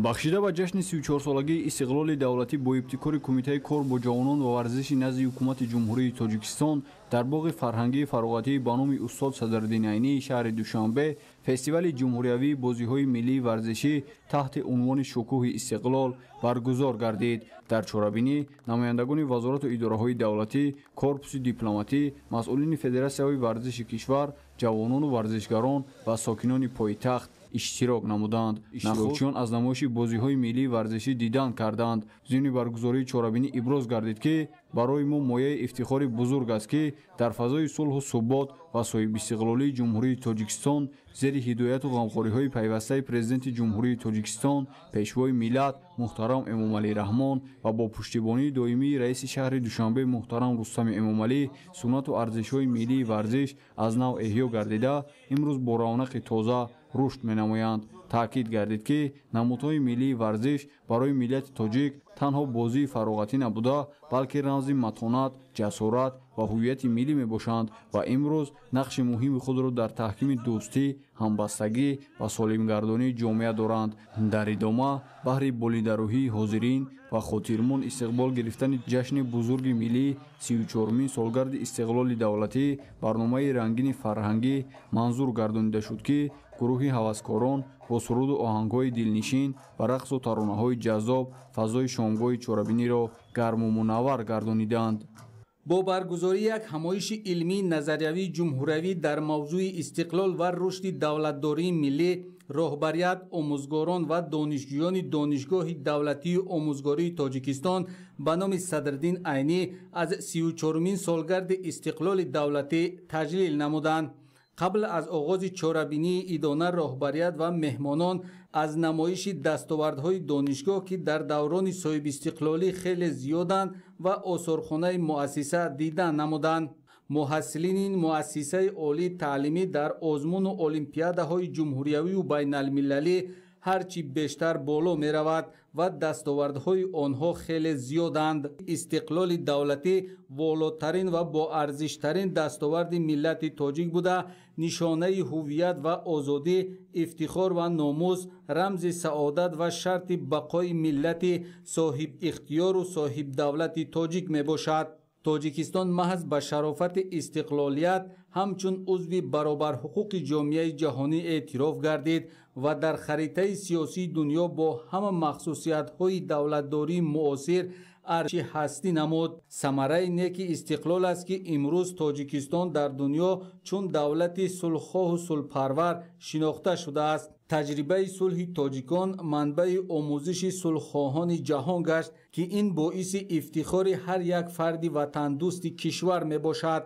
Бахшида ба ҷашни 34-солагии истиқлоли давлатӣ бо ибтикори Кумитаи кор бо ҷавонон ва варзиши назди Ҳукумати Ҷумҳурии Тоҷикистон дар боғи фарҳангии фароғатии ба номи устод Садриддин Айнии шаҳри Душанбе фестивали ҷумҳуриявии бозиҳои миллии варзишӣ таҳти унвони «Шукӯҳи истиқлол» баргузор гардид. Дар чорабинӣ намояндагони вазорату идораҳои давлатӣ, корпуси дипломатӣ, масъулини федератсияҳои варзиши кишвар, ҷавонону варзишгарон ва сокинони пойтахт иштирок намуданд. Иштирокчиён аз намоиши бозиҳои миллии варзишӣ дидан карданд. Зимни баргузории чорабинӣ иброз гардид, ки барои мо мояи ифтихори бузург аст, ки дар фазои сулҳу субот ва соҳибистиқлолии Ҷумҳурии Тоҷикистон зери ҳидояту ғамхориҳои пайвастаи Президенти Ҷумҳурии Тоҷикистон, Пешвои миллат муҳтарам Эмомалӣ Раҳмон ва бо пуштибонии доимии раиси шаҳри Душанбе муҳтарам Рустами Эмомалӣ суннату арзишҳои миллии варзиш аз нав эҳё гардида, имрӯз бо равнақи тоза рушд менамоянд. Таъкид гардид, ки намудҳои миллии варзиш барои миллати тоҷик танҳо бозии фароғатӣ набуда, балки рамзи матонат, ҷасорат ва ҳуввияти миллӣ мебошанд ва имрӯз нақши муҳими худро дар таҳкими дӯстӣ, ҳамбастагӣ ва солимгардонии ҷомеа доранд. Дар идома баҳри болидарӯҳии ҳозирин ва хотирмон истиқбол гирифтани ҷашни бузурги миллӣ 34-умин солгарди истиқлоли давлатӣ барномаи рангини фарҳангӣ манзур гардонида шуд, ки гурӯҳи ҳаваскорон бо суруду оҳангҳои дилнишин ва рақсу таронаҳои ҷаззоб фазои шомгоҳи чорабиниро гарму мунаввар гардониданд. Бо баргузории як ҳамоиши илмии назариявии ҷумҳуриявӣ дар мавзӯи истиқлол ва рушди давлатдории миллӣ роҳбарият, омӯзгорон ва донишҷӯёни Донишгоҳи давлатии омӯзгории Тоҷикистон ба номи Садриддин Айнӣ аз 34-умин солгарди истиқлоли давлатӣ таҷлил намуданд. Қабл аз оғози чорабинии идона роҳбарият ва меҳмонон аз намоиши дастовардҳои донишгоҳ, ки дар даврони соҳибистиқлолӣ хеле зиёданд, ва осорхонаи муассиса дидан намуданд. Муҳассилини муассисаи олии таълимӣ дар озмуну олимпиадаҳои ҷумҳуриявию байналмилалӣ ҳарчи бештар боло меравад ва дастовардҳои онҳо хеле зиёданд. Истиқлоли давлатӣ волотарин ва боарзиштарин дастоварди миллати тоҷик буда, нишонаи ҳуввият ва озодӣ, ифтихор ва номус, рамзи саодат ва шарти бақои миллати соҳибихтиёру соҳибдавлати тоҷик мебошад. Тоҷикистон маҳз ба шарофати истиқлолият ҳамчун узви баробарҳуқуқи ҷомеаи ҷаҳонӣ эътироф гардид ва дар харитаи сиёсии дунё бо ҳама махсусиятҳои давлатдории муосир арши ҳастӣ намуд. Самараи неки истиқлол аст, ки имрӯз Тоҷикистон дар дунё чун давлати сулҳхоҳу сулҳпарвар шинохта шудааст. Таҷрибаи сулҳи тоҷикон манбаи омӯзиши сулҳхоҳони ҷаҳон гашт, ки ин боиси ифтихори ҳар як фарди ватандӯсти кишвар мебошад.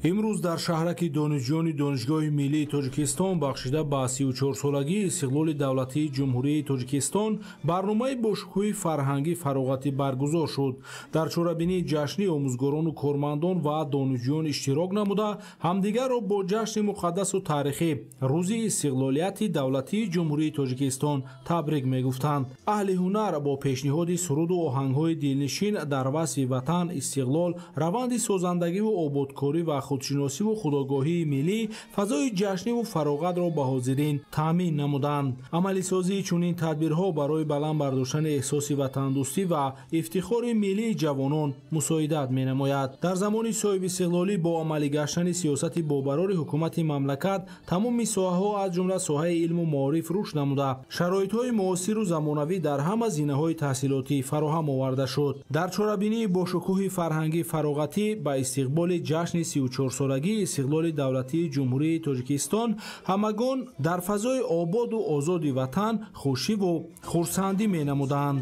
Имрӯз дар шаҳраки донишҷӯёни Донишгоҳи миллии Тоҷикистон бахшида ба 34-солагии истиқлоли давлатии Ҷумҳурии Тоҷикистон барномаи бошукӯҳи фарҳангӣ фароғатӣ баргузор шуд. Дар чорабинии ҷашнӣ омӯзгорону кормандон ва донишҷӯён иштирок намуда, ҳамдигарро бо ҷашни муқаддасу таърихӣ рӯзи истиқлолияти давлатии Ҷумҳурии Тоҷикистон табрик мегуфтанд. Аҳли ҳунар бо пешниҳоди суруду оҳангҳои дилнишин дар васфи ватан, истиқлол, раванди созандагиву ободкорӣ ва худшиносиву худогоҳии миллӣ фазои ҷашниву фароғатро ба ҳозирин таъмин намуданд. Амалисозии чунин тадбирҳо барои баланд бардоштани эҳсоси ватандӯстӣ ва ифтихори миллии ҷавонон мусоидат менамояд. Дар замони соҳибистиқлолӣ бо амалигаштани сиёсати бобарори ҳукумати мамлакат тамоми соҳаҳо аз ҷумла соҳаи илму маориф рушд намуда, шароитҳои муосиру замонавӣ дар ҳама зинаҳои таҳсилотӣ фароҳам оварда шуд. Дар чорабинии бошукӯҳи фарҳангӣ фароғатӣ ба истиқболи ҷашни 34-солагии истиқлоли давлатии Ҷумҳурии Тоҷикистон ҳамагон дар фазои ободу озоди ватан хушиву хурсандӣ менамуданд.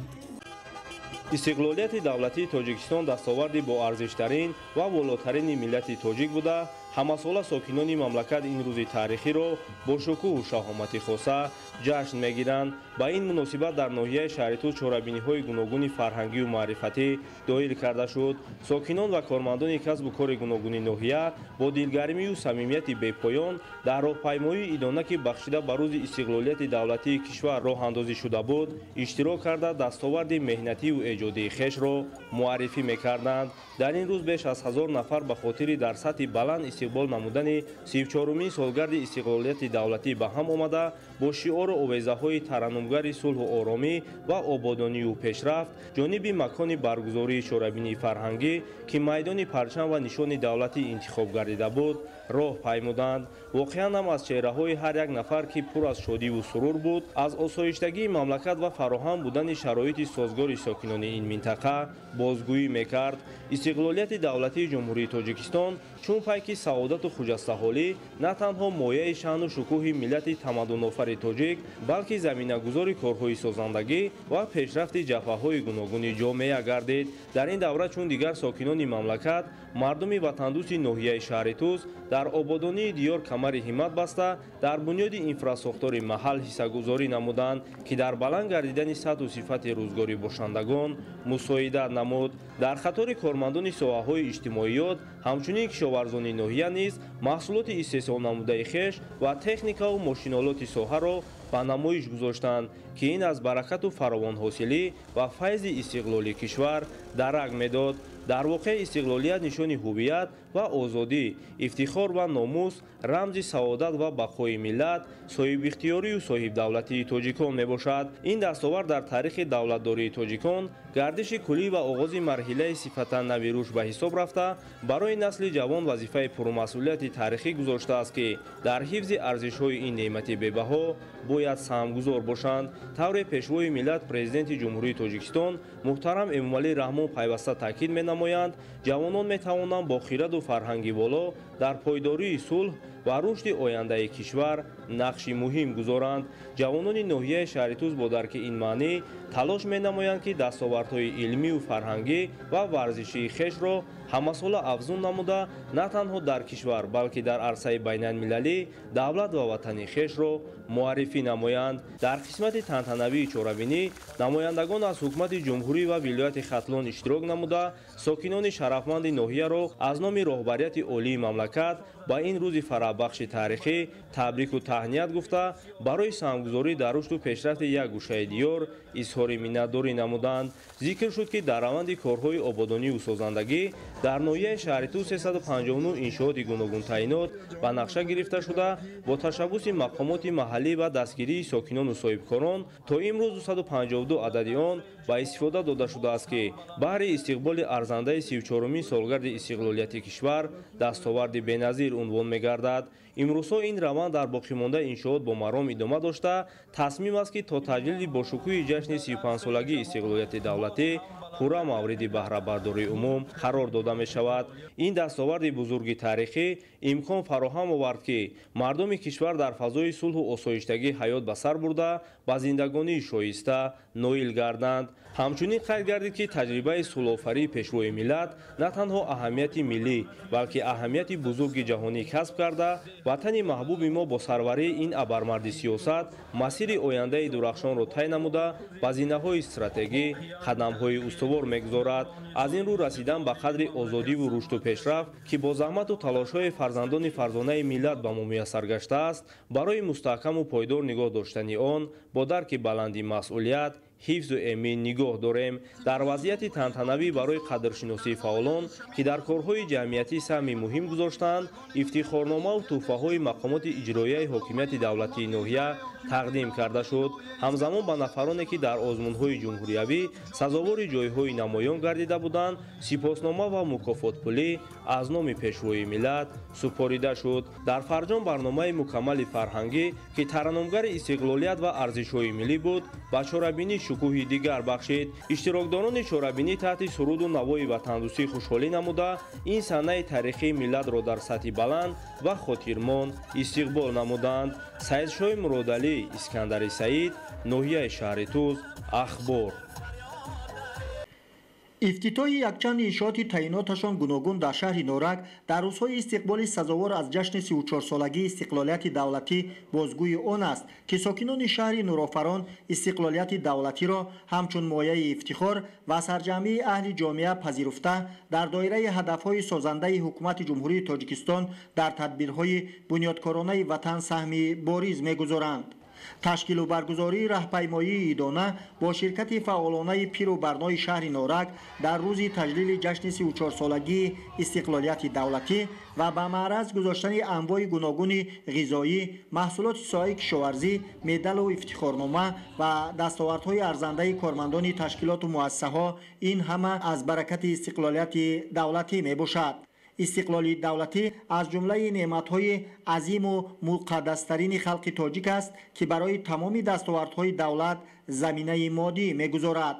Истиқлолияти давлатии Тоҷикистон дастоварди боарзиштарин ва волотарини миллати тоҷик буда, ҳамасола сокинони мамлакат ин рӯзи таърихиро бо шукӯҳу шаҳомати хоса ҷашн мегиранд. Ба ин муносибат дар ноҳияи Шаҳритӯз чорабиниҳои гуногуни фарҳангию маърифатӣ доир карда шуд. Сокинон ва кормандони касбу кори гуногуни ноҳия бо дилгармию самимияти бепоён дар роҳпаймоии идона, ки бахшида ба рӯзи истиқлолияти давлатии кишвар роҳандозӣ шуда буд, иштирок карда дастоварди меҳнатию эҷодии хешро муаррифӣ мекарданд. Дар ин рӯз беш аз 1000 нафар ба хотири дар сатҳи баланд истиқбол намудани 34-умин солгарди истиқлолияти давлатӣ ба ҳам омада, бо шиору овезаҳои тараннумгари сулҳу оромӣ ва ободонию пешрафт ҷониби макони баргузории чорабинии фарҳангӣ, ки майдони парчам ва нишони давлатӣ интихоб гардида буд, роҳ паймуданд. Воқеан ҳам аз чеҳраҳои ҳар як нафар, ки пур аз шодиву сурур буд, аз осоиштагии мамлакат ва фароҳам будани шароити созгори сокинони ин минтақа бозгӯӣ мекард. Истиқлолияти давлатии Ҷумҳурии Тоҷикистон чун пайки саодату хуҷастаҳолӣ на танҳо мояи шаъну шукӯҳи миллати тамаддунофари тоҷик, балки заминагузори корҳои созандагӣ ва пешрафти ҷабҳаҳои гуногуни ҷомеа гардид. Дар ин давра чун дигар сокинони мамлакат, мардуми ватандӯсти ноҳияи Шаҳритӯз дар ободонии диёр камари ҳиммат баста, дар бунёди инфрасохтори маҳал ҳиссагузорӣ намуданд, ки дар баланд гардидани сатҳу сифати рӯзгори бошандагон мусоидат намуд. Дар қатори кормандони соҳаҳои иҷтимоиёт, ҳамчунин кишоварзони ноҳия низ маҳсулоти истеҳсол намудаи хеш ва техникаву мошинолоти соҳаро ба намоиш гузоштанд, ки ин аз баракату фаровонҳосилӣ ва файзи истиқлоли кишвар дарак медод. Дар воқеъ истиқлолият нишони ҳувият ва озодӣ, ифтихор ва номус, рамзи саодат ва бақои миллат, соҳибихтиёрию соҳибдавлатии тоҷикон мебошад. Ин дастовард дар таърихи давлатдории тоҷикон гардиши куллӣ ва оғози марҳилаи сифатан нави рушд ба ҳисоб рафта, барои насли ҷавон вазифаи пурмасъулияти таърихӣ гузоштааст, ки дар ҳифзи арзишҳои ин неъмати бебаҳо бояд саҳмгузор бошанд. Тавре Пешвои миллат, Президенти Ҷумҳурии Тоҷикистон муҳтарам Эмомалӣ Раҳмон пайваста таъкид менамоянд, ҷавонон метавонанд бо хираду фарҳанги воло дар пойдории сулҳ ва рушди ояндаи кишвар нақши муҳим гузоранд. Ҷавонони ноҳияи Шаҳритӯз бо дарки ин маънӣ талош менамоянд, ки дастовардҳои илмию фарҳангӣ ва варзишии хешро ҳамасола афзун намуда, на танҳо дар кишвар, балки дар арсаи байналмилалӣ давлат ва ватани хешро муаррифӣ намоянд. Дар қисмати тантанавии чорабинӣ намояндагон аз ҳукумати ҷумҳурӣ ва вилояти Хатлон иштирок намуда, сокинони шарафманди ноҳияро аз номи роҳбарияти олии мамлакат ба ин рӯзи фараҳбахши таърихӣ табрику таҳният гуфта, барои саҳмгузорӣ дар рушду пешрафти як гӯшаи диёр изҳори миннатдорӣ намуданд. Зикр шуд, ки дар раванди корҳои ободонию созандагӣ дар ноҳияи Шаҳритӯз 359 иншооти гуногунтаъинот ба нақша гирифта шуда, бо ташаббуси мақомоти маҳаллӣ ва дастгирии сокинону соҳибкорон то имрӯз 252 адади он ба истифода дода шудааст, ки баҳри истиқболи арзандаи 34-умин солгарди истиқлолияти кишвар дастоварди беназир унвон мегардад. Имрӯзҳо ин раванд дар боқимондаи иншоот бо маром идома дошта, тасмим аст, ки то таҷлили бошукӯҳи ҷашни 35-солагии истиқлолияти давлатӣ пурра мавриди баҳрабардории умум қарор дода мешавад. Ин дастоварди бузурги таърихӣ имкон фароҳам овард, ки мардуми кишвар дар фазои сулҳу осоиштагӣ ҳаёт ба сар бурда, ба зиндагонии шоиста ноил гарданд. Ҳамчунин қайд гардид, ки таҷрибаи сулҳофарии Пешвои миллат на танҳо аҳамияти миллӣ, балки аҳамияти бузурги ҷаҳонӣ касб карда, ватани маҳбуби мо бо сарварии ин абармарди сиёсат масири ояндаи дурахшонро тай намуда, ба зинаҳои стратегӣ қадамҳои устувор мегузорад. Аз ин рӯ расидан ба қадри озодиву рушду пешрафт, ки бо заҳмату талошҳои фарзандони фарзонаи миллат ба мо муяссар гаштааст, барои мустаҳкаму пойдор нигоҳ доштани он бо дарки баланди масъулият ҳифзу эмин нигоҳ дорем. Дар вазъияти тантанавӣ барои қадршиносии фаъолон, ки дар корҳои ҷамъиятӣ саҳми муҳим гузоштанд, ифтихорномаву тӯҳфаҳои мақомоти иҷроияи ҳокимияти давлатии ноҳия тақдим карда шуд. Ҳамзамон ба нафароне, ки дар озмунҳои ҷумҳуриявӣ сазовори ҷойҳои намоён гардида буданд, сипоснома ва мукофотпулӣ аз номи Пешвои миллат супорида шуд. Дар фарҷом барномаи мукаммали фарҳангӣ, ки тараннумгари истиқлолият ва арзишҳои миллӣ буд, ба чорабинӣ шукӯҳи дигар бахшид. Иштирокдорони чорабинӣ таҳти суруду навои ватандӯстӣ хушҳолӣ намуда, ин саҳнаи таърихии миллатро дар сатҳи баланд ва хотирмон истиқбол намуданд. Саидшоҳи Муродалӣ, Искандари Саид, ноҳияи шаҳри Туз, Ахбор. Ифтитоҳи якчанд иншооти таъиноташон гуногун дар шаҳри Норак дар рӯзҳои истиқболи сазовор аз ҷашни 34-солагии истиқлолияти давлатӣ бозгӯи он аст, ки сокинони шаҳри Нурофарон истиқлолияти давлатиро ҳамчун мояи ифтихор ва сарҷамъии аҳли ҷомеа пазируфта, дар доираи ҳадафҳои созандаи ҳукумати Ҷумҳурии Тоҷикистон дар тадбирҳои бунёдкоронаи ватан саҳми бориз мегузоранд. Ташкилу баргузории раҳпаймоии идона бо ширкати фаъолонаи пиру барнои шаҳри Норак дар рӯзи таҷлили ҷашни 34-солагии истиқлолияти давлатӣ ва ба маъраз гузоштани анвои гуногуни ғизоӣ, маҳсулоти соҳаи кишоварзӣ, медалу ифтихорнома ва дастовардҳои арзандаи кормандони ташкилоту муассисаҳо ин ҳама аз баракати истиқлолияти давлатӣ мебошад. Истиқлоли давлатӣ аз ҷумлаи неъматҳои азиму муқаддастарини халқи тоҷик аст, ки барои тамоми дастовардҳои давлат заминаи моддӣ мегузорад.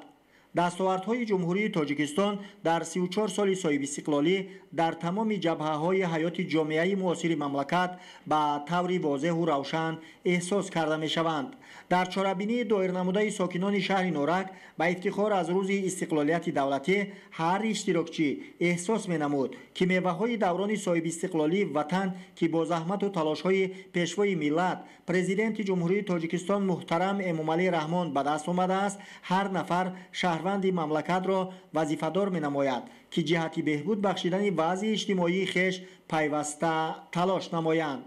Дастовардҳои Ҷумҳурии Тоҷикистон дар 34 соли соҳибистиқлолӣ дар тамоми ҷабҳаҳои ҳаёти ҷомеаи муосири мамлакат ба таври возеҳу равшан эҳсос карда мешаванд. Дар чорабинии доирнамудаи сокинони шаҳри Норак ба ифтихор аз рӯзи истиқлолияти давлатӣ ҳар иштирокчӣ эҳсос менамуд, ки меваҳои даврони соҳибистиқлолии ватан, ки бо заҳмату талошҳои Пешвои миллат, Президенти Ҷумҳурии Тоҷикистон муҳтарам Эмомалӣ Раҳмон ба даст омадааст, ҳар нафар шаҳрванди мамлакатро вазифадор менамояд, ки ҷиҳати беҳбуд бахшидани вазъи иҷтимоии хеш пайваста талош намоянд.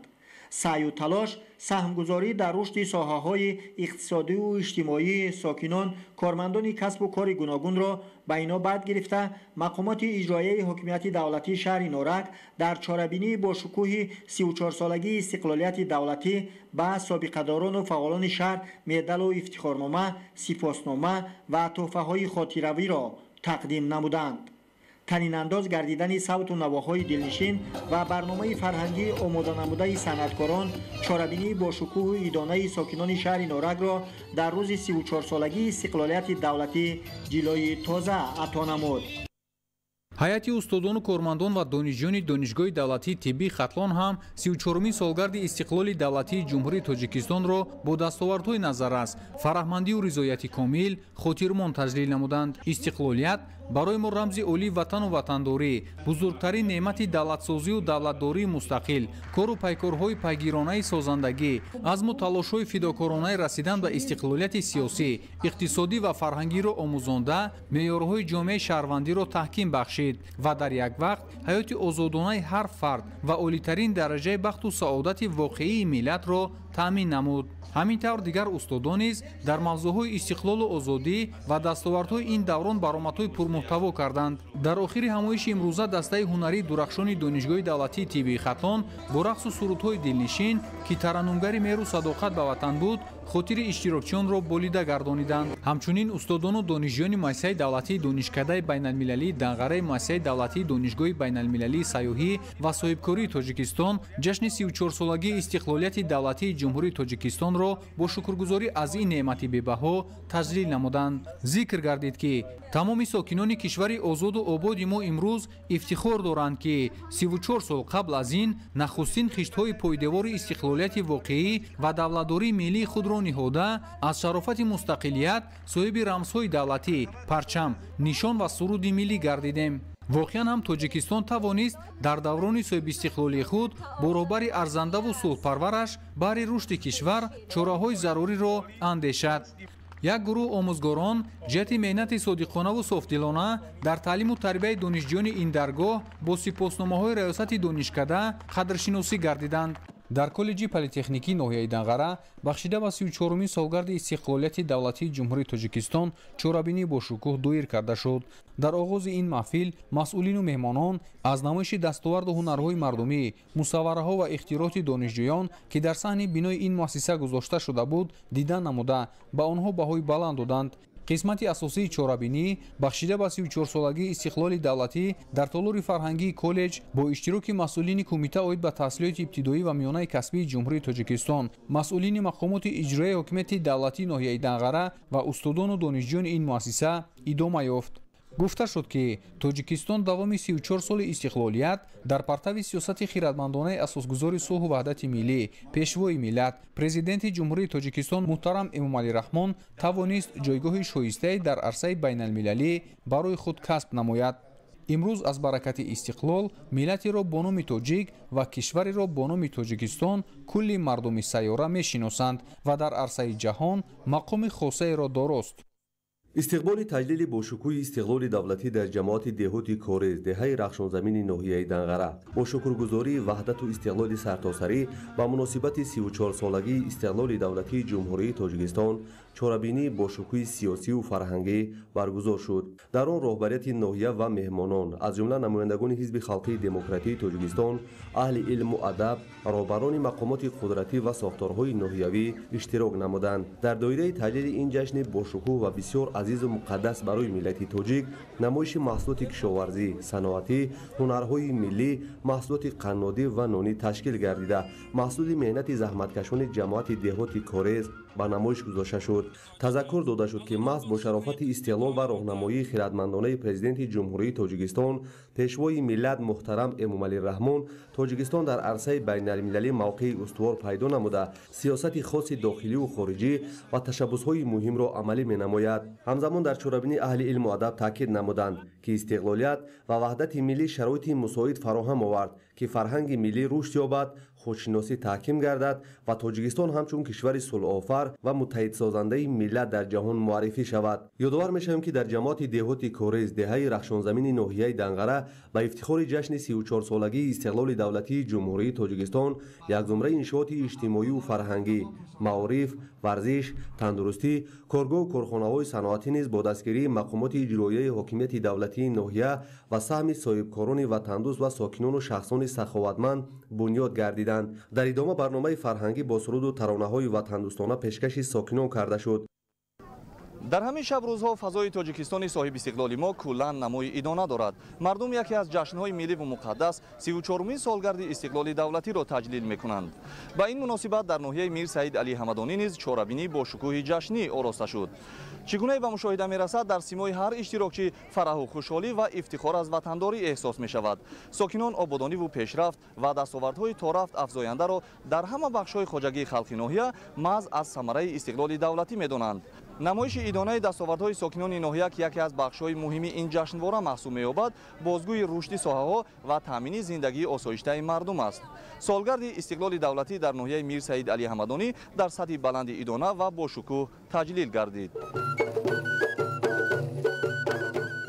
Саъю талош, саҳмгузорӣ дар рушди соҳаҳои иқтисодиву иҷтимоии сокинон, кормандони касбу кори гуногунро ба инобат гирифта, мақомоти иҷроияи ҳокимияти давлатии шаҳри Норак дар чорабинии бошукӯҳи 34-солагии истиқлолияти давлатӣ ба собиқадорону фаъолони шаҳр медалу ифтихорнома, сипоснома ва тӯҳфаҳои хотиравиро тақдим намуданд. Танинандоз гардидани савту навоҳои дилнишин ва барномаи фарҳангии омоданамудаи санъаткорон чорабинии бошукӯҳу идонаи сокинони шаҳри Норакро дар рӯзи 34-солагии истиқлолияти давлатӣ ҷилои тоза ато намуд. Ҳайати устодону кормандон ва донишҷӯёни Донишгоҳи давлатии тиббии Хатлон ҳам 34-умин солгарди истиқлоли давлатии Ҷумҳурии Тоҷикистонро бо дастовардҳои назаррас, фараҳмандию ризояти комил хотирмон таҷлил намуданд. Истиқлолият барои мо рамзи олии ватану ватандорӣ, бузургтарин неъмати давлатсозию давлатдории мустақил, кору пайкорҳои пайгиронаи созандагӣ, азму талошҳои фидокоронаи расидан ба истиқлолияти сиёсӣ, иқтисодӣ ва фарҳангиро омӯзонда, меъёрҳои ҷомеаи шаҳрвандиро таҳким бахшид ва дар як вақт ҳаёти озодонаи ҳар фард ва олитарин дараҷаи бахту саодати воқеии миллатро таъмин намуд. Ҳамин тавр дигар устодон низ дар мавзӯъҳои истиқлолу озодӣ ва дастовардҳои ин даврон баромадҳои пурмуҳтаво карданд. Дар охири ҳамоиши имрӯза дастаи ҳунарии дурахшони Донишгоҳи давлатии тиббии Хатлон бо рақсу сурудҳои дилнишин, ки тараннумгари меҳру садоқат ба ватан буд, хотири иштирокчиёнро болида гардониданд. Ҳамчунин устодону донишҷӯёни муассисаи давлатии донишкадаи байналмилалии Данғараи муассисаи давлатии Донишгоҳи байналмилалии сайёҳӣ ва соҳибкории Тоҷикистон ҷашни 34-солагии истиқлолияти давлатии Ҷумҳурии Тоҷикистонро бо шукргузорӣ аз ин неъмати бебаҳо таҷлил намуданд. Зикр гардид, ки тамоми сокинони кишвари озоду ободи мо имрӯз ифтихор доранд, ки 34 сол қабл аз ин нахустин хиштҳои пойдевори истиқлолияти воқеӣ ва давлатдории миллии худро ниҳода, аз шарофати мустақилият соҳиби рамзҳои давлатӣ, парчам, нишон ва суруди миллӣ гардидем. Воқеан ҳам Тоҷикистон тавонист дар даврони соҳибистиқлолии худ бо роҳбари арзандаву сулҳпарвараш баҳри рушди кишвар чораҳои заруриро андешад. Як гурӯҳ омӯзгорон ҷиҳати меҳнати содиқонаву софдилона дар таълиму тарбияи донишҷӯёни ин даргоҳ бо сипосномаҳои раёсати донишкада қадршиносӣ гардиданд. Дар коллеҷи политехникии ноҳияи Данғара бахшида ба 34-умин солгарди истиқлолияти давлатии Ҷумҳурии Тоҷикистон чорабинӣ бо шукӯҳ доир карда шуд. Дар оғози ин маҳфил масъулину меҳмонон аз намоиши дастоварду ҳунарҳои мардумӣ, мусаввараҳо ва ихтироти донишҷӯён, ки дар саҳни бинои ин муассиса гузошта шуда буд, дида намуда, ба онҳо баҳои баланд доданд. Қисмати асосии чорабинӣ бахшида ба 34-солагии истиқлоли давлатӣ дар толори фарҳангии коллеҷ бо иштироки масъулини Кумита оид ба таҳсилоти ибтидоӣ ва миёнаи касбии Ҷумҳурии Тоҷикистон, масъулини мақомоти иҷроияи ҳокимияти давлатии ноҳияи Данғара ва устодону донишҷӯёни ин муассиса идома ёфт. Гуфта шуд, ки Тоҷикистон давоми 34 соли истиқлолият дар партави сиёсати хиратмандонаи асосгузори сулҳу ваҳдати миллӣ, пешвои миллат, Президенти Ҷумҳурии Тоҷикистон муҳтарам Эмомалӣ Раҳмон тавонист ҷойгоҳи шоистае дар арсаи байналмилалӣ барои худ касб намояд. Имрӯз аз баракати истиқлол миллатеро бо номи тоҷик ва кишвареро бо номи Тоҷикистон кулли мардуми сайёра мешиносанд ва дар арсаи ҷаҳон мақоми хосаеро дорост. Истиқболи таҷлили бошукӯҳи истиқлоли давлатӣ дар ҷамоати деҳоти Корез, деҳаи Рахшонзамини ноҳияи Данғара бо шукргузории ваҳдату истиқлоли сартосарӣ ба муносибати 34-солагии истиқлоли давлатии Ҷумҳурии Тоҷикистон чорабинии бошукӯҳи сиёсиву фарҳангӣ баргузор шуд. Дар он роҳбарияти ноҳия ва меҳмонон, аз ҷумла намояндагони Ҳизби халқии демократии Тоҷикистон, аҳли илму адаб, роҳбарони мақомоти қудратӣ ва сохторҳои ноҳиявӣ иштирок намуданд. Дар доираи таҷлили ин ҷашни бошукӯҳ ва бисёр азизу муқаддас барои миллати тоҷик намоиши маҳсулоти кишоварзӣ, саноатӣ, ҳунарҳои миллӣ, маҳсулоти қаннодӣ ва нонӣ ташкил гардида, маҳсули меҳнати заҳматкашони ҷамоати деҳоти Корез ба намоиш гузошта шуд. Тазаккур дода шуд, ки маҳз бо шарофати истиқлол ва роҳнамоии хиратмандонаи Президенти Ҷумҳурии Тоҷикистон, пешвои миллат муҳтарам Эмомалӣ Раҳмон, Тоҷикистон дар арсаи байналмилалӣ мавқеи устувор пайдо намуда, сиёсати хоси дохиливу хориҷӣ ва ташаббусҳои муҳимро амалӣ менамояд. Ҳамзамон дар чорабинии аҳли илму адаб таъкид намуданд, ки истиқлолият ва ваҳдати миллӣ шароити мусоид фароҳам овард, ки фарҳанги миллӣ рушд ёбад, худшиносӣ таҳким гардад ва Тоҷикистон ҳамчун кишвари сулҳофар ва муттаҳидсозандаи миллат дар ҷаҳон муаррифӣ шавад. Ёдовар мешавем, ки дар ҷамоати деҳоти Корез, деҳаи Рахшонзамини ноҳияи Данғара ба ифтихори ҷашни 34-солагии истиқлоли давлатии Ҷумҳурии Тоҷикистон як зумраи иншооти иҷтимоию фарҳангӣ, маориф, варзиш, тандурустӣ, коргоҳу корхонаҳои саноатӣ низ бо дастгирии мақомоти иҷроияи ҳокимияти давлатии ноҳия ва саҳми соҳибкорони ватандӯст ва сокинону шахсони саховатманд бунёд гардиданд. Дар идома барномаи фарҳангӣ бо суруду таронаҳои ватандӯстона пешкаши сокинон карда шуд. Дар ҳамин шаб рӯзҳо фазои Тоҷикистони соҳибистиқлоли мо куллан намои идона дорад. Мардум яке аз ҷашнҳои милливу муқаддас 34-умин солгарди истиқлоли давлатиро таҷлил мекунанд. Ба ин муносибат дар ноҳияи Мир Саид Алӣ Ҳамадонӣ низ чорабинӣ бо шукӯҳи ҷашнӣ ороста шуд. Чӣ гунае ба мушоҳида мерасад, дар симои ҳар иштирокчӣ фараҳу хушҳолӣ ва ифтихор аз ватандорӣ эҳсос мешавад. Сокинон ободониву пешрафт ва дастовардҳои торафт афзояндаро дар ҳама бахшҳои хоҷагии халқи ноҳия маҳз аз самараи истиқлоли давлатӣ медонанд. Намоиши идонаи дастовардҳои сокинони ноҳия, ки яке аз бахшҳои муҳими ин ҷашнвора маҳсуб меёбад, бозгӯи рушди соҳаҳо ва таъмини зиндагии осоиштаи мардум аст. Солгарди истиқлоли давлатӣ дар ноҳияи Мир Саид Алӣ Ҳамадонӣ дар сатҳи баланди идона ва бошукӯҳ таҷлил гардид.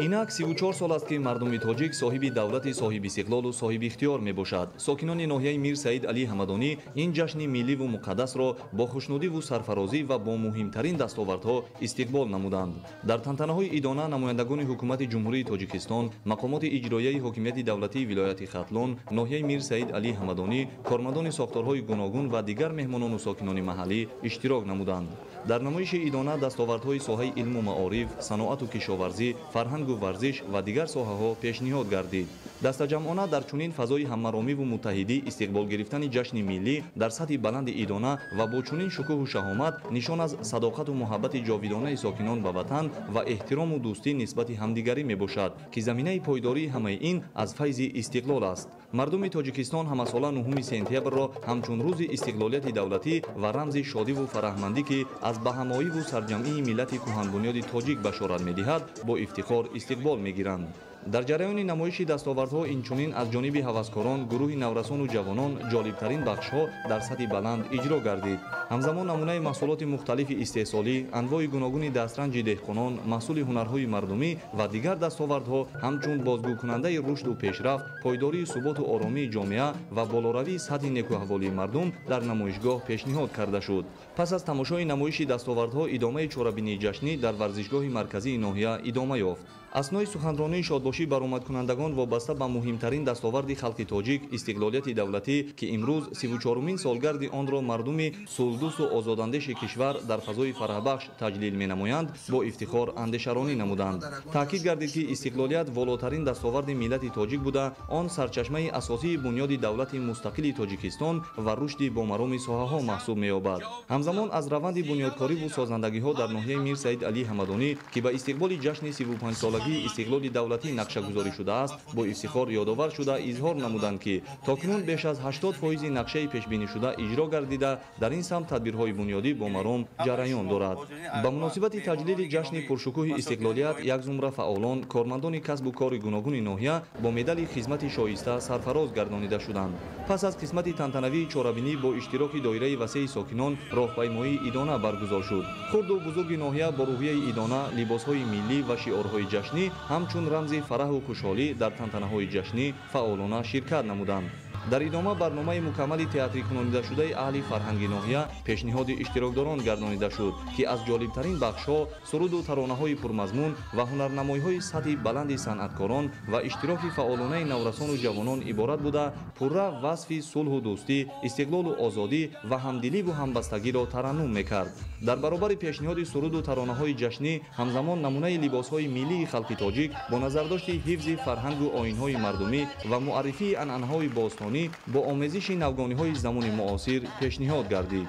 Инак 34 сол аст, ки мардуми тоҷик соҳиби давлати соҳибистиқлолу соҳиби ихтиёр мебошад. Сокинони ноҳияи Мир Саид Алӣ Ҳамадонӣ ин ҷашни милливу муқаддасро бо хушнудиву сарфарозӣ ва бо муҳимтарин дастовардҳо истиқбол намуданд. Дар тантанаҳои идона намояндагони ҳукумати Ҷумҳурии Тоҷикистон, мақомоти иҷроияи ҳокимияти давлатии вилояти Хатлон, ноҳияи Мир Саид Алӣ Ҳамадонӣ, кормандони сохторҳои гуногун ва дигар меҳмонону сокинони маҳаллӣ иштирок намуданд. Дар намоиши идона дастовардҳои соҳаи илму маориф, саноату кишоварзӣ, фарҳангу варзиш ва дигар соҳаҳо пешниҳод гардид. Дастаҷамъона дар чунин фазои ҳаммаромиву муттаҳидӣ истиқбол гирифтани ҷашни миллӣ дар сатҳи баланди идона ва бо чунин шукӯҳу шаҳомат нишон аз садоқату муҳаббати ҷовидонаи сокинон ба ватан ва эҳтирому дӯстӣ нисбати ҳамдигарӣ мебошад, ки заминаи пойдории ҳамаи ин аз файзи истиқлол аст. Мардуми Тоҷикистон ҳамасола 9 сентябрро ҳамчун рӯзи истиқлолияти давлатӣ ва рамзи шодиву фараҳмандӣ, ки аз баҳамоиву сарҷамъии миллати кӯҳанбунёди тоҷик башорат медиҳад, бо ифтихор истиқбол мегиранд. Дар ҷараёни намоиши дастовардҳо инчунин аз ҷониби ҳаваскорон, гурӯҳи наврасону ҷавонон ҷолибтарин бахшҳо дар сатҳи баланд иҷро гардид. Ҳамзамон намунаи маҳсулоти мухталифи истеҳсолӣ, анвои гуногуни дастранҷи деҳқонон, маҳсули ҳунарҳои мардумӣ ва дигар дастовардҳо ҳамчун бозгӯкунандаи рушду пешрафт, пойдории суботу оромии ҷомеа ва болоравии сатҳи некӯаҳволии мардум дар намоишгоҳ пешниҳод карда шуд. Пас аз тамошои намоиши дастовардҳо идомаи чорабинии ҷашнӣ дар варзишгоҳи марказии ноҳия идома ёфт. Аснои суханронии шодбошӣ баромадкунандагон вобаста ба муҳимтарин дастоварди халқи тоҷик, истиқлолияти давлатӣ, ки имрӯз 34-умин солгарди онро мардуми сулҳдӯсту озодандеши кишвар дар фазои фараҳбахш таҷлил менамоянд, бо ифтихор андешаронӣ намуданд. Таъкид гардид, ки истиқлолият волотарин дастоварди миллати тоҷик буда, он сарчашмаи асосии бунёди давлати мустақили Тоҷикистон ва рушди бомароми соҳаҳо маҳсуб меёбад. Ҳамзамон аз раванди бунёдкориву созандагиҳо дар ноҳияи Мир Саид Алӣ Ҳамадонӣ, ки ба истиқболи ҷашни 35-солагии истиқлоли давлатӣ нақшагузорӣ шудааст, бо ифтихор ёдовар шуда, изҳор намуданд, ки то кунун беш аз 80% нақшаи пешбинишуда иҷро гардида, дар ин самт тадбирҳои бунёдӣ бо маром ҷараён дорад. Ба муносибати таҷлили ҷашни пуршукӯҳи истиқлолият як зумра фаъолон, кормандони касбу кори гуногуни ноҳия бо медали хизмати шоиста сарфароз гардонида шуданд. Пас аз қисмати тантанавии чорабинӣ бо иштироки доираи васеи сокинон роҳпаймоии идона баргузор шуд. Хурду бузурги ноҳия бо рӯҳияи идона, либосҳои миллӣ ва шиорҳои ҷашнӣ ҳамчун рамзи фараҳу хушҳолӣ дар тантанаҳои ҷашнӣ фаъолона ширкат намуданд. Дар идома барномаи мукаммали театрикунонидашудаи аҳли фарҳанги ноҳия пешниҳоди иштирокдорон гардонида шуд, ки аз ҷолибтарин бахшҳо суруду таронаҳои пурмазмун ва ҳунарнамоиҳои сатҳи баланди санъаткорон ва иштироки фаъолонаи наврасону ҷавонон иборат буда, пурра васфи сулҳу дӯстӣ, истиқлолу озодӣ ва ҳамдиливу ҳамбастагиро тараннум мекард. Дар баробари пешниҳоди суруду таронаҳои ҷашнӣ ҳамзамон намунаи либосҳои миллии халқи тоҷик бо назардошти ҳифзи фарҳангу оинҳои мардумӣ ва муаррифии анъанаҳои бостонӣ бо омезиши навгониҳои замони муосир пешниҳод гардид.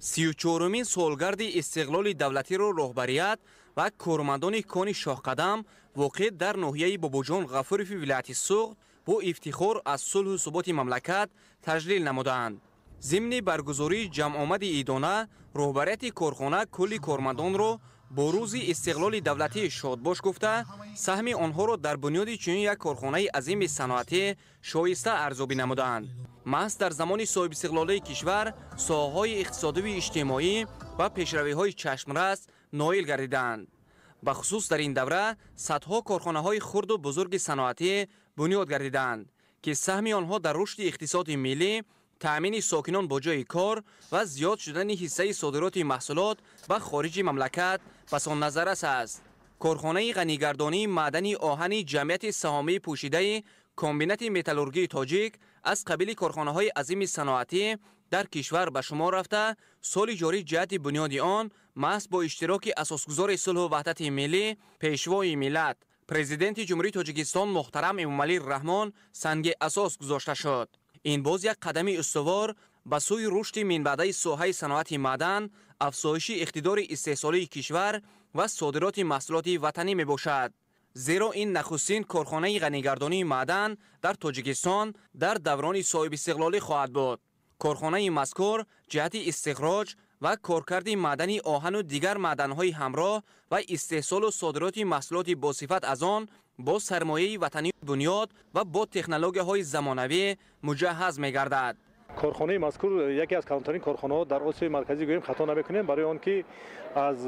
34-умин солгарди истиқлоли давлатиро роҳбарият ва кормандони кони Шоҳқадам, воқеъ дар ноҳияи Бобоҷон Ғафурови вилояти Суғд, бо ифтихор аз сулҳу суботи мамлакат таҷлил намуданд. Зимни баргузории ҷамъомади идона роҳбарияти корхона кулли кормандонро бо рӯзи истиқлоли давлатӣ шодбош гуфта, саҳми онҳоро дар бунёди чунин як корхонаи азими саноатӣ шоиста арзёбӣ намуданд. Маҳз дар замони соҳибистиқлолии кишвар соҳаҳои иқтисодиву иҷтимоӣ ва пешравиҳои чашмрас ноил гардиданд. Бахусус дар ин давра садҳо корхонаҳои хурду бузурги саноатӣ бунёд гардиданд, ки саҳми онҳо дар рушди иқтисоди миллӣ, таъмини сокинон бо ҷойи кор ва зиёд шудани ҳиссаи содироти маҳсулот ба хориҷи мамлакат басон назаррас аст. Корхонаи ғанигардонии маъдани оҳани ҷамъияти саҳомии пӯшидаи комбинати металлургии тоҷик аз қабили корхонаҳои азими саноатӣ дар кишвар ба шумор рафта, соли ҷорӣ ҷиҳати бунёди он маҳз бо иштироки асосгузори сулҳу ваҳдати миллӣ, Пешвои миллат, Президенти Ҷумҳурии Тоҷикистон муҳтарам Эмомалӣ Раҳмон санги асос гузошта шуд. Ин боз як қадами устувор ба сӯи рушди минбаъдаи соҳаи саноати маъдан, афзоиши иқтидори истеҳсолии кишвар ва содироти маҳсулоти ватанӣ мебошад. Зеро ин нахустин корхонаи ғанигардонии маъдан дар Тоҷикистон дар даврони соҳибистиқлолӣ хоҳад буд. Корхонаи мазкур ҷиҳати истихроҷ ва коркарди маъдани оҳану дигар маъданҳои ҳамроҳ ва истеҳсолу содироти маҳсулоти босифат аз он бо сармояи ватанӣ бунёд ва бо технологияҳои замонавӣ муҷаҳҳаз мегардад. Корхонаи мазкур яке аз калонтарин корхонаҳо дар Осиёи Марказӣ гӯем хато намекунем, барои он ки аз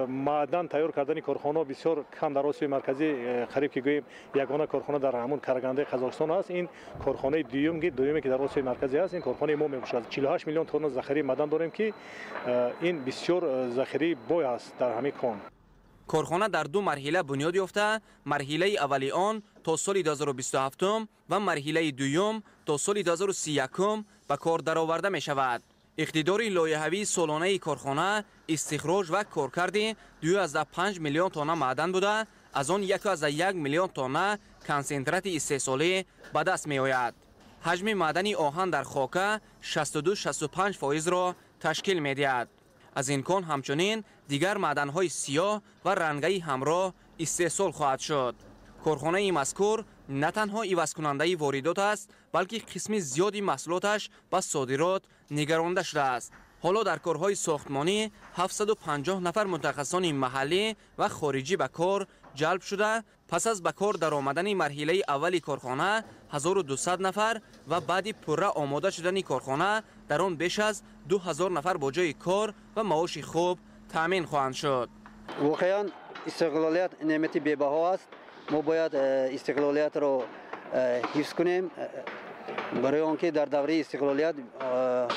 маъдан тайёр кардани корхонаҳо бисёр кам дар Осиёи Марказӣ, қариб ки гӯем ягона корхона дар ҳамун Карагандаи Қазоқистон аст. Ин корхонаи дуюме ки дар Осиёи Марказӣ аст, ин корхонаи мо мебошад. 48 миллион тонна захираи маъдан дорем, ки ин бисёр захираи бой аст дар ҳамин кон. Корхона дар ду марҳила бунёд ёфта, марҳилаи аввали он то соли 2027 ва марҳилаи дуюм то соли 2031 ба кор дароварда мешавад. Иқтидори лоиҳавии солонаи корхона истихроҷ ва коркарди 2,5 миллион тонна маъдан буда, аз он 1,1 миллион тонна консентрати истеҳсолӣ ба даст меояд. Ҳаҷми маъдани оҳан дар хока 62-65 фоизро ташкил медиҳад. Аз ин кон ҳамчунин дигар маъданҳои сиёҳ ва рангаи ҳамроҳ истеҳсол хоҳад шуд. Корхонаи мазкур на танҳо ивазкунандаи воридот аст, балки қисми зиёди маҳсулоташ ба содирот нигаронда шудааст. Ҳоло дар корҳои сохтмонӣ 750 нафар мутахассисони маҳаллӣ ва хориҷӣ ба кор ҷалб шуда, пас аз ба кор даромадани марҳилаи аввали корхона 1200 нафар ва баъди пурра омода шудани корхона дар он беш аз 2000 нафар бо ҷойи кор ва маоши хуб таъмин хоҳанд шуд. Воқеан истиқлолият неъмати бебаҳо аст. Мо бояд истиқлолиятро ҳифз кунем, барои он ки дар давраи истиқлолият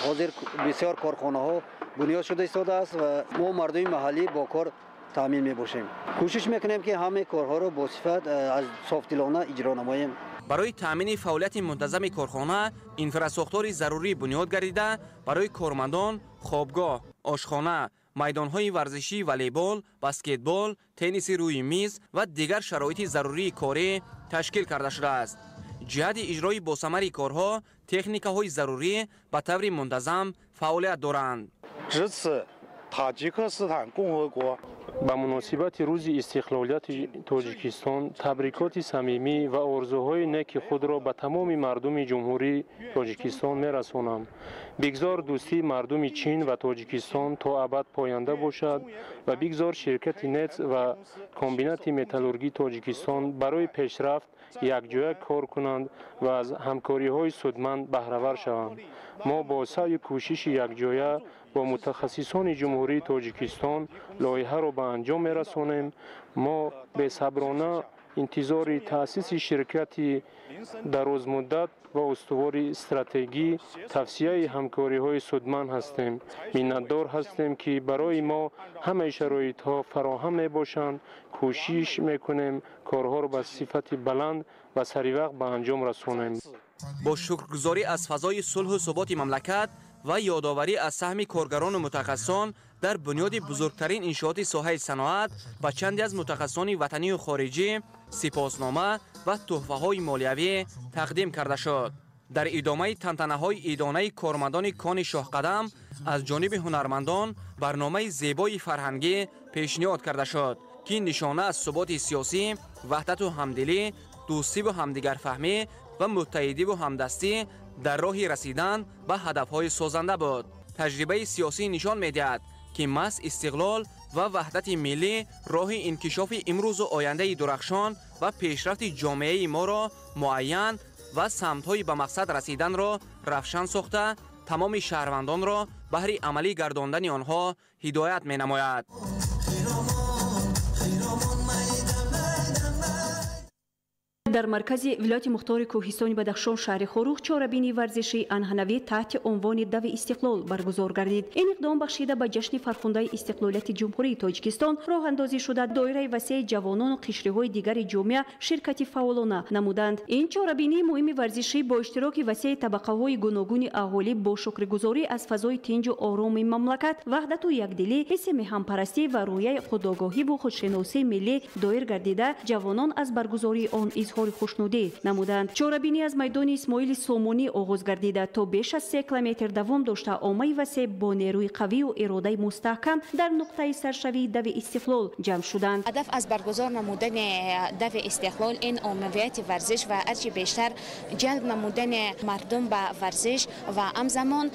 ҳозир бисёр корхонаҳо бунёд шуда истодааст ва мо мардуми маҳаллӣ бо кор таъмин мебошем. Кӯшиш мекунем, ки ҳамаи корҳоро бо сифат аз софдилона иҷро намоем. Барои таъмини фаъолияти мунтазами корхона инфрасохтори зарурӣ бунёд гардида, барои кормандон хобгоҳ, ошхона, майдонҳои варзишии волейбол, баскетбол, тенниси рӯи миз ва дигар шароити зарурии корӣ ташкил карда шудааст. Ҷиҳати иҷрои босамари корҳо техникаҳои зарурӣ ба таври мунтазам фаъолият доранд. Ба муносибати рӯзи истиқлолияти Тоҷикистон табрикоти самимӣ ва орзуҳои неки худро ба тамоми мардуми Ҷумҳурии Тоҷикистон мерасонам. Бигзор дӯстии мардуми Чин ва Тоҷикистон то абад поянда бошад ва бигзор ширкати НЭЦ ва комбинати металлургии Тоҷикистон барои пешрафт якҷоя кор кунанд ва аз ҳамкориҳои судманд баҳравар шаванд. Мо бо саъю кӯшиши якҷоя бо мутахассисони Ҷумҳурии Тоҷикистон лоиҳаро ба анҷом мерасонем. Мо бесаброна интизори таъсиси ширкати дарозмуддат ва устувори стратегӣ, тавсияи ҳамкориҳои судманд ҳастем. Миннатдор ҳастем, ки барои мо ҳамаи шароитҳо фароҳам мебошанд. Кӯшиш мекунем корҳоро ба сифати баланд ва саривақт ба анҷом расонем. Бо шукргузорӣ аз фазои сулҳу суботи мамлакат ва ёдоварӣ аз саҳми коргарону мутахассисон дар бунёди бузургтарин иншооти соҳаи саноат ба чанде аз мутахассисони ватанию хориҷӣ сипоснома ва тӯҳфаҳои молиявӣ тақдим карда шуд. Дар идомаи тантанаҳои идонаи кормандони кони Шоҳқадам аз ҷониби ҳунармандон барномаи зебои фарҳангӣ пешниҳод карда шуд, ки нишона аз суботи сиёсӣ, ваҳдату ҳамдилӣ, дӯстиву ҳамдигарфаҳмӣ ва муттаҳидиву ҳамдастӣ дар роҳи расидан ба ҳадафҳои созанда буд. Таҷрибаи сиёсӣ нишон медиҳад, ки маҳз истиқлол ва ваҳдати миллӣ роҳи инкишофи имрӯзу ояндаи дурахшон ва пешрафти ҷомеаи моро муайян ва самтҳои ба мақсад расиданро равшан сохта, тамоми шаҳрвандонро баҳри амалӣ гардондани онҳо ҳидоят менамояд. Дар маркази вилояти мухтори Кӯҳистони Бадахшон шаҳри Хоруғ чорабинии варзишии анъанавӣ таҳти унвони Дави истиқлол баргузор гардид. Ин иқдом бахшида ба ҷашни фархундаи истиқлолияти Ҷумҳурии Тоҷикистон роҳандозӣ шуда, доираи васеи ҷавонону қишриҳои дигари ҷомеа ширкати фаъолона намуданд. Ин чорабинии муҳими варзишӣ бо иштироки васеи табақаҳои гуногуни аҳолӣ бо шукргузорӣ аз фазои тинҷу ороми мамлакат, ваҳдату якдилӣ, ҳисси меҳанпарастӣ ва рӯяи худогоҳиву худшиносии миллӣ доир гардида, ҷавонон аз баргузории он изҳори хушнудӣ намуданд. Чорабинӣ аз майдони Исмоили Сомонӣ оғоз гардида, то беш аз 3 километр давом дошта, оммаи васеъ бо нерӯи қавию иродаи мустаҳкам дар нуқтаи саршавии Дави истиқлол ҷамъ шуданд. Ҳадаф аз баргузор намудани Дави истиқлол ин оммавияти варзиш ва ҳарчи бештар ҷалб намудани мардум ба варзиш ва ҳамзамон